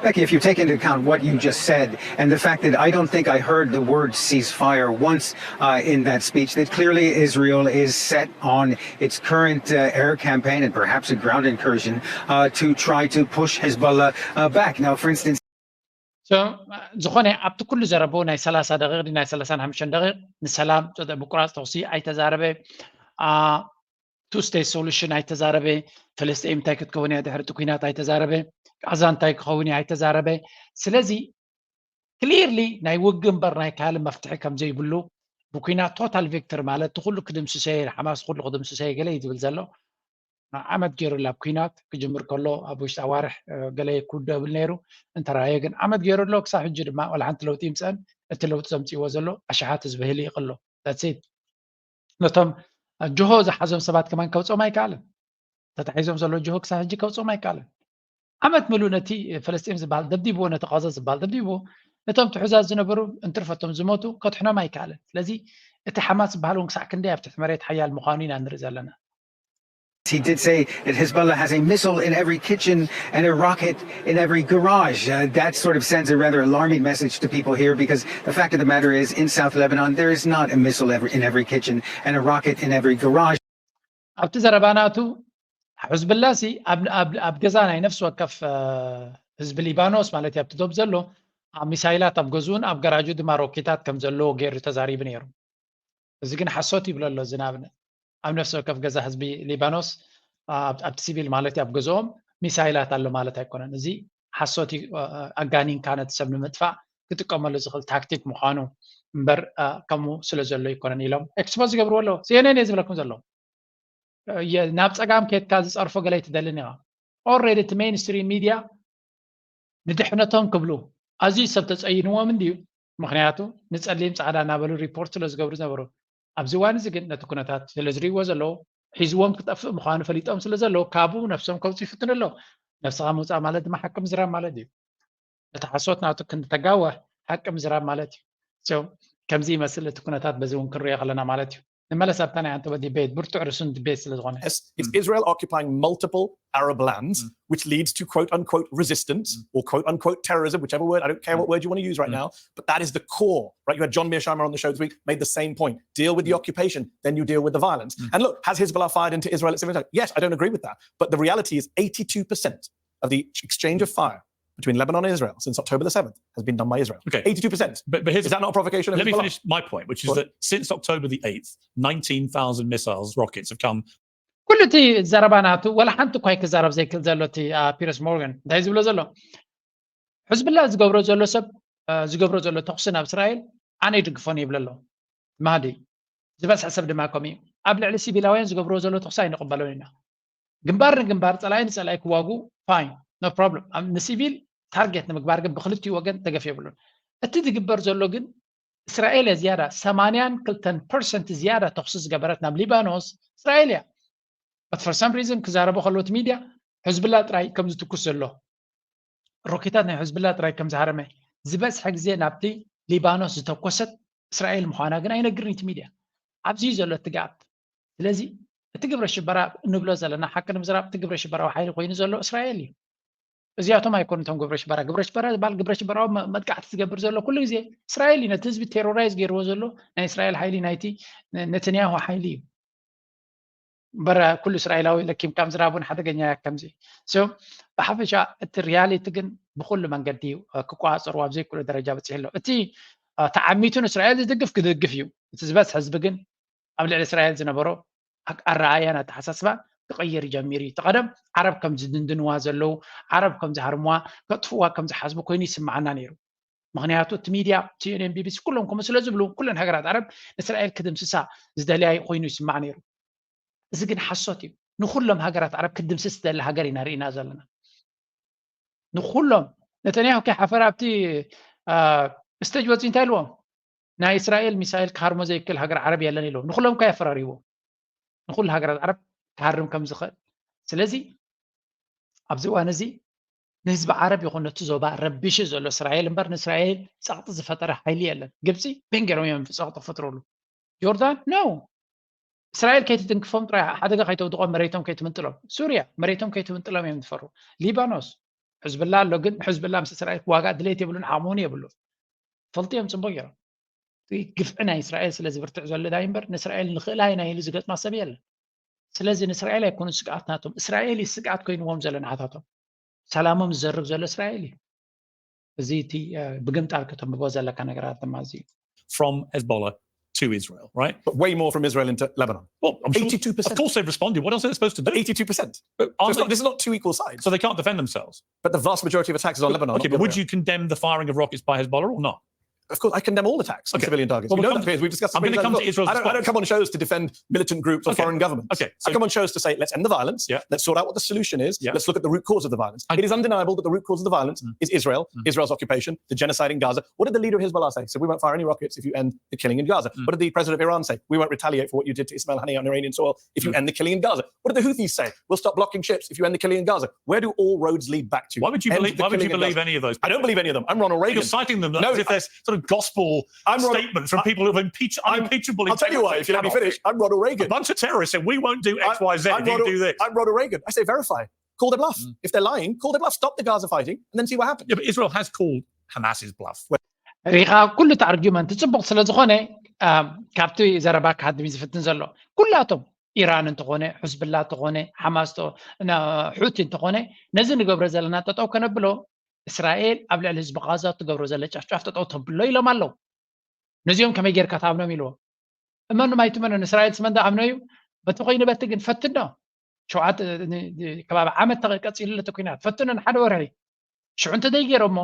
Becky, if you take into account what you just said and the fact that I don't think I heard the word ceasefire once uh, in that speech, that clearly Israel is set on its current uh, air campaign and perhaps a ground incursion uh, to try to push Hezbollah uh, back. Now, for instance, So ዝኾነ ኣብቲ ኩሉ ዘረቡ ናይ ሰላሳ ደቂቕ ናይ ሰላሳን ሓሙሽተን ደቂቕ ንሰላም ምቁራፅ ተኹሲ ኣይተዛረበ። ቱ ስቴት ሶሉሽን ኣይተዛረበ። ፍልስጤም እንታይ ክትከውን እያ ድሕሪ እቲ ኩናት ኣይተዛረበ። ቃዛ እንታይ ክኸውን እያ ኣይተዛረበ። ስለዚ ክሊርሊ ናይ ውግእ እምበር ናይ ካልእ መፍትሒ ከም ዘይብሉ ብኩናት ቶታል ቪክትሪ ማለት እቲ ኩሉ ክድምስሰ እየ ሓማስ ኩሉ ክድምስሰ እየ ገለ እዩ ዝብል ዘሎ። ዓመት ገይሩ ኣሎ ኣብ ኩናት ክጅምር ከሎ ኣብ ውሽጢ ኣዋርሕ ገለ ክውዶ ይብል ነይሩ እንተራየ ግን ዓመት ገይሩ ኣሎ ክሳብ ሕጂ ድማ ዋላ ሓንቲ ለውጢ ይምፀን እቲ ለውጢ ዘምፅእዎ ዘሎ ኣሽሓት ህዝቢ ህልይቕ ኣሎ that's it ነቶም ጅሆ ዝሓዞም ሰባት ከማን ከውፅኦም ኣይከኣልን ተታሒዞም ዘሎ ጅሆ ክሳብ ሕጂ ከውፅኦም ኣይከኣልን ዓመት ምሉእ ነቲ ፈለስጢን ዝበሃል ደብዲብዎ ነቲ ቃዛ ዝበሃል ደብዲብዎ ነቶም ትሑዛት ዝነበሩ እንትርፈቶም ዝሞቱ ከድሕኖም ኣይከኣልን ስለዚ እቲ ሓማስ ዝበሃል እውን ክሳዕ ክንደይ ኣብ ትሕቲ መሬት ሓያል ምዃኑ ኢና ንርኢ ዘለና He did say that Hezbollah has a missile in every kitchen and a rocket in every garage. Uh, that sort of sends a rather alarming message to people here because the fact of the matter is, in South Lebanon, there is not a missile every, in every kitchen and a rocket in every garage. ኣብቲ ዘረባ ናቱ ሕዝብላ ሲ ኣብ ገዛ ናይ ነፍሲ ወከፍ ህዝቢ ሊባኖስ ማለት እዩ ኣብቲ ዶብ ዘሎ ሚሳይላት ኣብ ገዝኡን ኣብ ገራጁ ድማ ሮኬታት ከም ዘለዎ ገይሩ ተዛሪቡ ነይሩ። እዚ ግን ሓሶት ይብሎ ኣሎ እዚ ንኣብነት ኣብ ነፍሲ ወከፍ ገዛ ህዝቢ ሊባኖስ ኣብቲ ሲቪል ማለት ኣብ ገዝኦም ሚሳይላት ኣሎ ማለት ኣይኮነን። እዚ ሓሶት እዩ ኣጋኒንካ ነቲ ሰብ ንምጥፋእ ክጥቀመሉ ዝኽእል ታክቲክ ምዃኑ እምበር ከምኡ ስለ ዘሎ ኣይኮነን ኢሎም ኤክስፖዝ ይገብርዎ ኣለዉ። ሲኤንኤን እየ ዝብለኩም ዘለዉ ናብ ፀጋም ከድካ ዝፀርፎ ገለ ኣይትደልን ኢኻ። ኦልሬዲ እቲ ሜይንስትሪም ሚድያ ንድሕነቶም ክብሉ ኣዝዩ ሰብ ተፀይንዎም እንድዩ። ምክንያቱ ንፀሊም ፃዕዳ እናበሉ ሪፖርት ስለ ዝገብሩ ዝነበሩ ኣብዚ እዋን እዚ ግን ነቲ ኩነታት ስለ ዝርእይዎ ዘለዉ ሒዝዎም ክጠፍእ ምዃኑ ፈሊጦም ስለ ዘለዉ ካብኡ ነብሶም ከውፅኡ ይፍትኑ ኣለዉ። ነብስኻ ምውፃእ ማለት ድማ ሓቂ ምዝራብ ማለት እዩ። እቲ ሓሶት ናቱ ክንተጋወሕ ሓቂ ምዝራብ ማለት እዩ። ከምዚ ይመስል እቲ ኩነታት በዚ እውን ክንሪኦ ከለና ማለት እዩ። ንመለስ ኣብታ ናይ ኣንተበ ዲቤት ብርቱዕ ርሱን ዲቤት ስለ ዝኾነ Yes, it's Israel occupying multiple Arab lands, which leads to quote unquote resistance or quote unquote terrorism, whichever word, I don't care what word you want to use right now, but that is the core, right? You had John Mearsheimer on the show this week, made the same point. Deal with the occupation, then you deal with the violence. And look, has Hezbollah fired into Israel at similar time? Yes, I don't agree with that. But the reality is eighty-two percent of the exchange of fire between Lebanon and Israel since October the seventh has been done by Israel. Okay. Eighty-two percent. But, but here's, Is that not a provocation of let me Hezbollah? Finish my point, which is Go on. That since October the eighth, nineteen thousand missiles, rockets have come. ኩሉ እቲ ዘረባ ናቱ ወላ ሓንቲ እኳ ክዛረብ ዘይክእል ዘሎ እቲ ፒረስ ሞርጋን እንታይ ዝብሎ ዘሎ ሕዝብላ ዝገብሮ ዘሎ ሰብ ዝገብሮ ዘሎ ተኩሲ ናብ እስራኤል ኣነ ይድግፎን ይብለ ኣሎ ማህዲ ዝበዝሐ ሰብ ድማ ከምኡ እዩ ኣብ ልዕሊ ሲቪላውያን ዝገብርዎ ዘሎ ተኩሲ ኣይንቕበሎን ኢና ግንባር ንግንባር ፀላኢ ንፀላኢ ክዋጉ fine no problem ንሲቪል ታርጌት ንምግባር ግን ብክልቲኡ ወገን ደገፍ የብሉን እቲ ዝግበር ዘሎ ግን እስራኤል እያ ዝያዳ ሰማንያን ክልተን ፐርሰንት ዝያዳ ተኩሲ ዝገበረት ናብ ሊባኖስ እስራኤል እያ but for some reason ክዛረቦ ከለዎ እቲ ሚድያ ሕዝብላ ጥራይ ከም ዝትኩስ ዘሎ ሮኬታት ናይ ሕዝብላ ጥራይ ከም ዝሃረመ ዝበዝሐ ግዜ ናብቲ ሊባኖስ ዝተኮሰት እስራኤል ምዃና ግን ኣይነግርን እቲ ሚድያ ኣብዚ እዩ ዘሎ እቲ ጋፕ ስለዚ እቲ ግብረ ሽበራ እንብሎ ዘለና ሓቂ ንምዝራብ እቲ ግብረ ሽበራዊ ሓይሊ ኮይኑ ዘሎ እስራኤል እዩ እዚኣቶም ኣይኮኑ እቶም ግብረ ሽበራ ግብረ ሽበራ ዝበሃል ግብረ ሽበራዊ መጥቃዕቲ ዝገብር ዘሎ ኩሉ ግዜ እስራኤል እዩ ነቲ ህዝቢ ቴሮራይዝ ገይርዎ ዘሎ ናይ እስራኤል ሓይሊ ናይቲ ነተንያሁ ሓይሊ እዩ በረ ኩሉ እስራኤላዊ ለኪምካ ምዝራብ እውን ሓደገኛ እያ ከምዚ ብሓፈሻ እቲ ሪያሊቲ ግን ብኩሉ መንገዲ ክቆፃፀሩ ኣብ ዘይክእሉ ደረጃ በፂሑ ኣሎ እቲ ተዓሚቱ ንእስራኤል ዝድግፍ ክድግፍ እዩ እቲ ዝበዝሐ ህዝቢ ግን ኣብ ልዕሊ እስራኤል ዝነበሮ ኣረኣያን ኣተሓሳስባን ክቕይር ይጀሚር እዩ። እቲ ቀደም ዓረብ ከም ዝድንድንዋ ዘለዉ፣ ዓረብ ከም ዝሃርምዋ፣ ከጥፍእዋ ከም ዝሓስቡ ኮይኑ ይስምዓና ነይሩ። ምኽንያቱ እቲ ሚድያ፣ ሲኤንኤን፣ ቢቢሲ ኩሎም ከምኡ ስለ ዝብሉ ኩለን ሃገራት ዓረብ ንእስራኤል ክድምስሳ ዝደልያ ኮይኑ ይስማዕ ነይሩ። እዚ ግን ሓሶት እዩ። ንኹሎም ሃገራት ዓረብ ክትድምስስ ትደሊ ሃገር ኢና ርኢና ዘለና። ንኹሎም ነተንያሁ ከይሓፈረ ኣብቲ ስቴጅ ወፂ እንታይ ኢልዎም ናይ እስራኤል ሚሳይል ክሃርሞ ዘይክእል ሃገር ዓረብ የለን ኢልዎም ንኩሎም እኳ የፈራሪዎም ንኩሉ ሃገራት ዓረብ ክሃርም ከም ዝኽእል ስለዚ ኣብዚ እዋን እዚ ንህዝቢ ዓረብ ይኹን ነቲ ዞባ ረቢሹ ዘሎ እስራኤል እምበር ንእስራኤል ፀቕጢ ዝፈጠረ ሓይሊ የለን ግብፂ ቤንገሮም እዮም ፀቕጢ ክፈጥረሉ ጆርዳን ነው እስራኤል ከይትትንክፎም ጥራይ ሓደጋ ከይተውድቖም መሬቶም ከይትምንጥሎም ሱርያ መሬቶም ከይትምንጥሎም እዮም ዝፈሩ ሊባኖስ ሕዝብላ ኣሎ ግን ሕዝብላ ምስ እስራኤል ክዋጋእ ድሌት የብሉን ዓቕሙን የብሉን ፈልጢ እዮም ፅቡቅ እዮም ግፍዒ ናይ እስራኤል ስለ ዝብርትዕ ዘሎ ዳይ እምበር ንእስራኤል ንክእላይ ናይ ኢሉ ዝገጥማ ሰብ የለን ስለዚ ንእስራኤል ኣይኮኑ ስግኣት ናቶም እስራኤል ስግኣት ኮይንዎም ዘሎ ንዓታቶም ሰላሞም ዝዘርግ ዘሎ እስራኤል እዩ እዚ እቲ ብግምጣል ከተንብቦ ዘለካ ነገራት ድማ እዚ from Hezbollah to Israel, right? But way more from Israel into Lebanon. Well, I'm sure, eighty-two percent. Of course they've responded. What else are they supposed to do? Eighty-two percent. But So aren't it's not, they- this is not two equal sides. So they can't defend themselves. But the vast majority of attacks is on Lebanon. Okay, not the but other would way you condemn the firing of rockets by Hezbollah or not? Of course, I condemn all attacks on Okay. civilian targets. Well, we we'll know come that because we've discussed. I'm gonna many come times. To Israel's I don't, I don't response. Come on shows to defend militant groups or Okay. Foreign governments. Okay, I so- come on shows to say, let's end the violence. Yeah. Let's sort out what the solution is. Yeah. Let's look at the root cause of the violence. I- It is undeniable that the root cause of the violence Mm. is Israel, Mm. Israel's occupation, the genocide in Gaza. What did the leader of Hezbollah say? He said, we won't fire any rockets if you end the killing in Gaza. Mm. What did the president of Iran say? We won't retaliate for what you did to Ismail Haniyeh on Iranian soil if you Mm. end the killing in Gaza. What did the Houthis say? We'll stop blocking ships if you end the killing in Gaza. Where do all roads lead back to? Why would you End believe? the Why would you killing in believe Gaza. Any of those? I don't believe any of them. I'm Ronald Reagan. You're citing them No, as if they're sort of gospel I'm Ronald- statements from I- people who have impeached, I'm- unimpeachable. I'll tell you why. If you let me Cannot. Finish, I'm Ronald Reagan. A bunch of terrorists said we won't do X, I- Y, Z. I'm If you Ronald, do this. I'm Ronald Reagan. I say verify. Call their bluff. Mm. If they're lying, call their bluff. Stop the Gaza fighting, and then see what happens. Yeah, but Israel has called Hamas's bluff. ሪኻ ኩሉ እቲ ኣርጊመንት ፅቡቅ ስለ ዝኾነ ካብቲ ዘረባ ክሃድም ዝፍትን ዘሎ ኩላቶም ኢራን እንተኾነ ሕዝብላ እንተኾነ ሓማስ ሑቲ እንተኾነ ነዚ ንገብሮ ዘለና ጠጠው ከነብሎ እስራኤል ኣብ ልዕሊ ህዝቢ ቃዛ ትገብሮ ዘለ ጨፍጫፍ ጠጠው ተብሎ ኢሎም ኣለዉ ነዚኦም ከመይ ጌርካ ትኣምኖም ኢልዎም እመኑ ኣይትመኑ ንእስራኤል ስመን ዝኣምኖ እዩ በቲ ኮይኑ በቲ ግን ፈትኖ ሸውዓተ ከባቢ ዓመት ቀፂሉ ለተ ኩናት ፈትኖ ንሓደ ወርሒ ሽዑ እንተደይገይሮሞ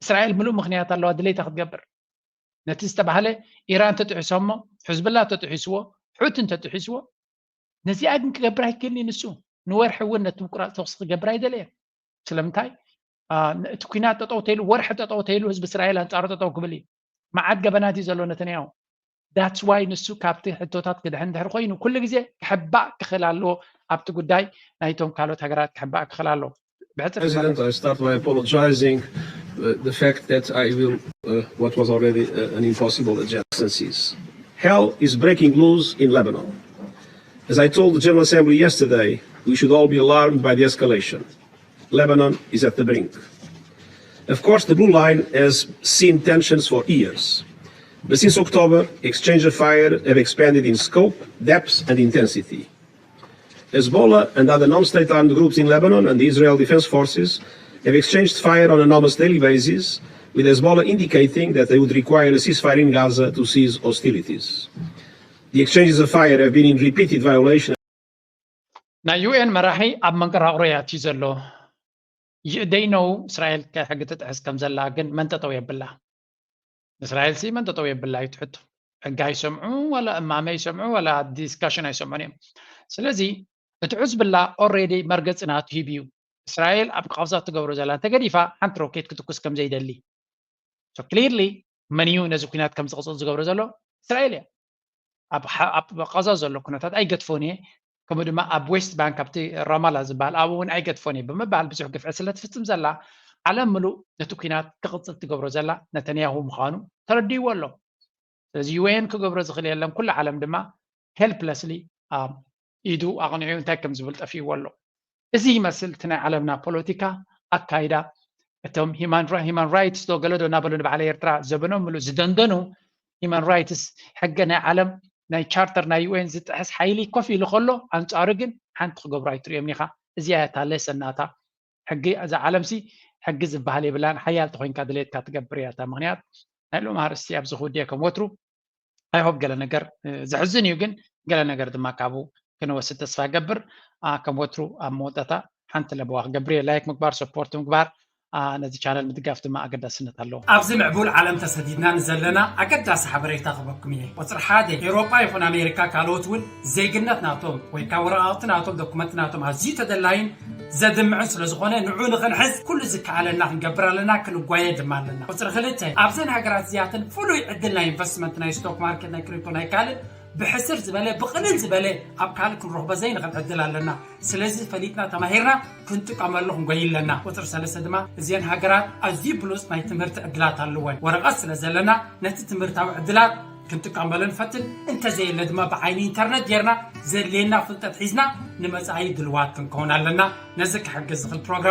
እስራኤል ምሉእ ምኽንያት ኣለዋ ድሌታ ክትገብር ነቲ ዝተባህለ ኢራን ተጥሒሶሞ ሕዝብላ ተጥሒስዎ ሑቲ እንተጥሒስዎ ነዚኣ ግን ክገብር ኣይክእልኒ ንሱ ንወርሒ እውን ነቲ ምቁራፅ ተኩሲ ክገብር ኣይደለየን ስለምንታይ እቲ ኩናት ጠጠው ተይሉ ወርሒ ጠጠው ተይሉ ህዝቢ እስራኤል ኣንፃሩ ጠጠው ክብል እዩ መዓት ገበናት እዩ ዘሎ ነተንያሁ that's why ንሱ ካብቲ ሕቶታት ክድሕን ድሕር ኮይኑ ኩሉ ግዜ ክሕባእ ክኽእል ኣለዎ ኣብቲ ጉዳይ ናይቶም ካልኦት ሃገራት ክሕባእ ክኽእል ኣለዎ ብሕፅር President, I start by apologizing uh, the fact that I will, uh, what was already uh, an impossible agenda. Hell is breaking loose in Lebanon. As I told the General Assembly yesterday, we should all be alarmed by the escalation. Lebanon is at the brink. Of course, the blue line has seen tensions for years. But since October, exchange of fire have expanded in scope, depth, and intensity. Hezbollah and other non-state armed groups in Lebanon and the Israel Defense Forces have exchanged fire on an almost daily basis, with Hezbollah indicating that they would require a ceasefire in Gaza to cease hostilities. The exchanges of fire have been in repeated violation. ናይ ዩኤን መራሒ ኣብ መንቀራቕሮ ያትዩ ዘሎ ይእደይነው እስራኤል ሕጊ ትጥሕስ ከም ዘላ ግን መንጠጠው የብላ። እስራኤል ሲ መንጠጠው የብላ እዩ ትሕቱ። ሕጊ ኣይሰምዑ፣ ወላ እማመ ይሰምዑ፣ ወላ ዲስካሽን ኣይሰምዑን እዮም። ስለዚ እቲ ሕዝብላ ኦሬዲ መርገፂ ናቱ ሂብ እዩ። እስራኤል ኣብ ቃዛ ትገብሮ ዘላ እንተገዲፋ ሓንቲ ሮኬት ክትኩስ ከም ዘይደሊ። ክሊርሊ መን እዩ ነዚ ኩናት ከም ዝቕፅል ዝገብሮ ዘሎ? እስራኤል እያ። ኣብ ቃዛ ዘሎ ኩነታት ኣይገድፎን እየ፣ ከምኡ ድማ ኣብ ዌስት ባንክ ኣብቲ ራማላ ዝበሃል ኣብኡ እውን ኣይገድፎን እየ ብምባል ብዙሕ ግፍዒ ስለ ትፍፅም ዘላ ዓለም ምሉእ ነቲ ኩናት ክቕፅል ትገብሮ ዘላ ነተንያሁ ምዃኑ ተረዲእዎ ኣሎ። ስለዚ ዩኤን ክገብሮ ዝኽእል የለን። ኩሉ ዓለም ድማ ሄልፕለስሊ ኢዱ ኣቕኒዑ እንታይ ከም ዝብል ጠፊእዎ ኣሎ። እዚ ይመስል እቲ ናይ ዓለምና ፖለቲካ ኣካይዳ። እቶም ሂማን ራይትስ ዶ ገለ ዶ እናበሉ ንበዓል ኤርትራ ዘበኖም ምሉእ ዝደንደኑ ሂማን ራይትስ ሕገ ናይ ዓለም ናይ ቻርተር ናይ ዩኤን ዝጥሕስ ሓይሊ ኮፍ ኢሉ ከሎ ኣንጻሩ ግን ሓንቲ ክገብሩ ኣይትርእዮም ኢኻ። እዚኣ እያ እታ ሌሰን ናታ። ሕጊ እዛ ዓለምሲ ሕጊ ዝበሃል የብላን። ሓያል ተኾይንካ ድሌትካ ትገብር እያ እታ ምኽንያት። ናይ ሎም ኣርእስቲ ኣብዚ ክውድየ ከም ወትሩ ኣይሆብ ገለ ነገር ዘሕዝን እዩ ግን ገለ ነገር ድማ ካብኡ ክንወስድ ተስፋ ገብር። ከም ወትሩ ኣብ መወዳእታ ሓንቲ ለበዋ ክገብር እየ። ላይክ ምግባር፣ ሰፖርት ምግባር፣ ነዚ ቻነል ምድጋፍ ድማ ኣገዳስነት ኣለዎ። ኣብዚ ምዕቡል ዓለም ተሰዲድና ንዘለና ኣገዳሲ ሓበሬታ ክበኩም እየ። ቁፅሪ ሓደ፣ ኤውሮጳ ይኹን ኣሜሪካ ካልኦት እውን ዜግነት ናቶም ወይ ከዓ ወረቃቅቲ ናቶም ዶኩመንት ናቶም ኣዝዩ ተደላይን ዘድምዕን ስለዝኾነ ንዑ ንኽንሕዝ ኩሉ ዝከኣለና ክንገብር ኣለና፣ ክንጓየ ድማ ኣለና። ቁፅሪ ክልተ፣ ኣብዘን ሃገራት እዚኣተን ፍሉይ ዕድል ናይ ኢንቨስትመንት ናይ ስቶክ ማርኬት ናይ ክሪፕቶ ናይ ካልእ ብሕስር ዝበለ ብቕልል ዝበለ ኣብ ካልእ ክንረኽቦ ዘይንኽእል ዕድል ኣለና። ስለዚ ፈሊጥና ተማሂርና ክንጥቀመሉ ክንጎይ ኣለና። ቁፅሪ ሰለስተ ድማ እዚአን ሃገራት ኣዝዩ ብሉፅ ናይ ትምህርቲ ዕድላት ኣለወን። ወረቐት ስለ ዘለና ነቲ ትምህርታዊ ዕድላት ክንጥቀመሉ ንፈትን፣ እንተዘየለ ድማ ብዓይኒ ኢንተርነት ጌርና ዘድልየና ፍልጠት ሒዝና ንመፃኢ ድልዋት ክንከውን ኣለና። ነዚ ክሕግዝ ዝኽእል ፕሮግራም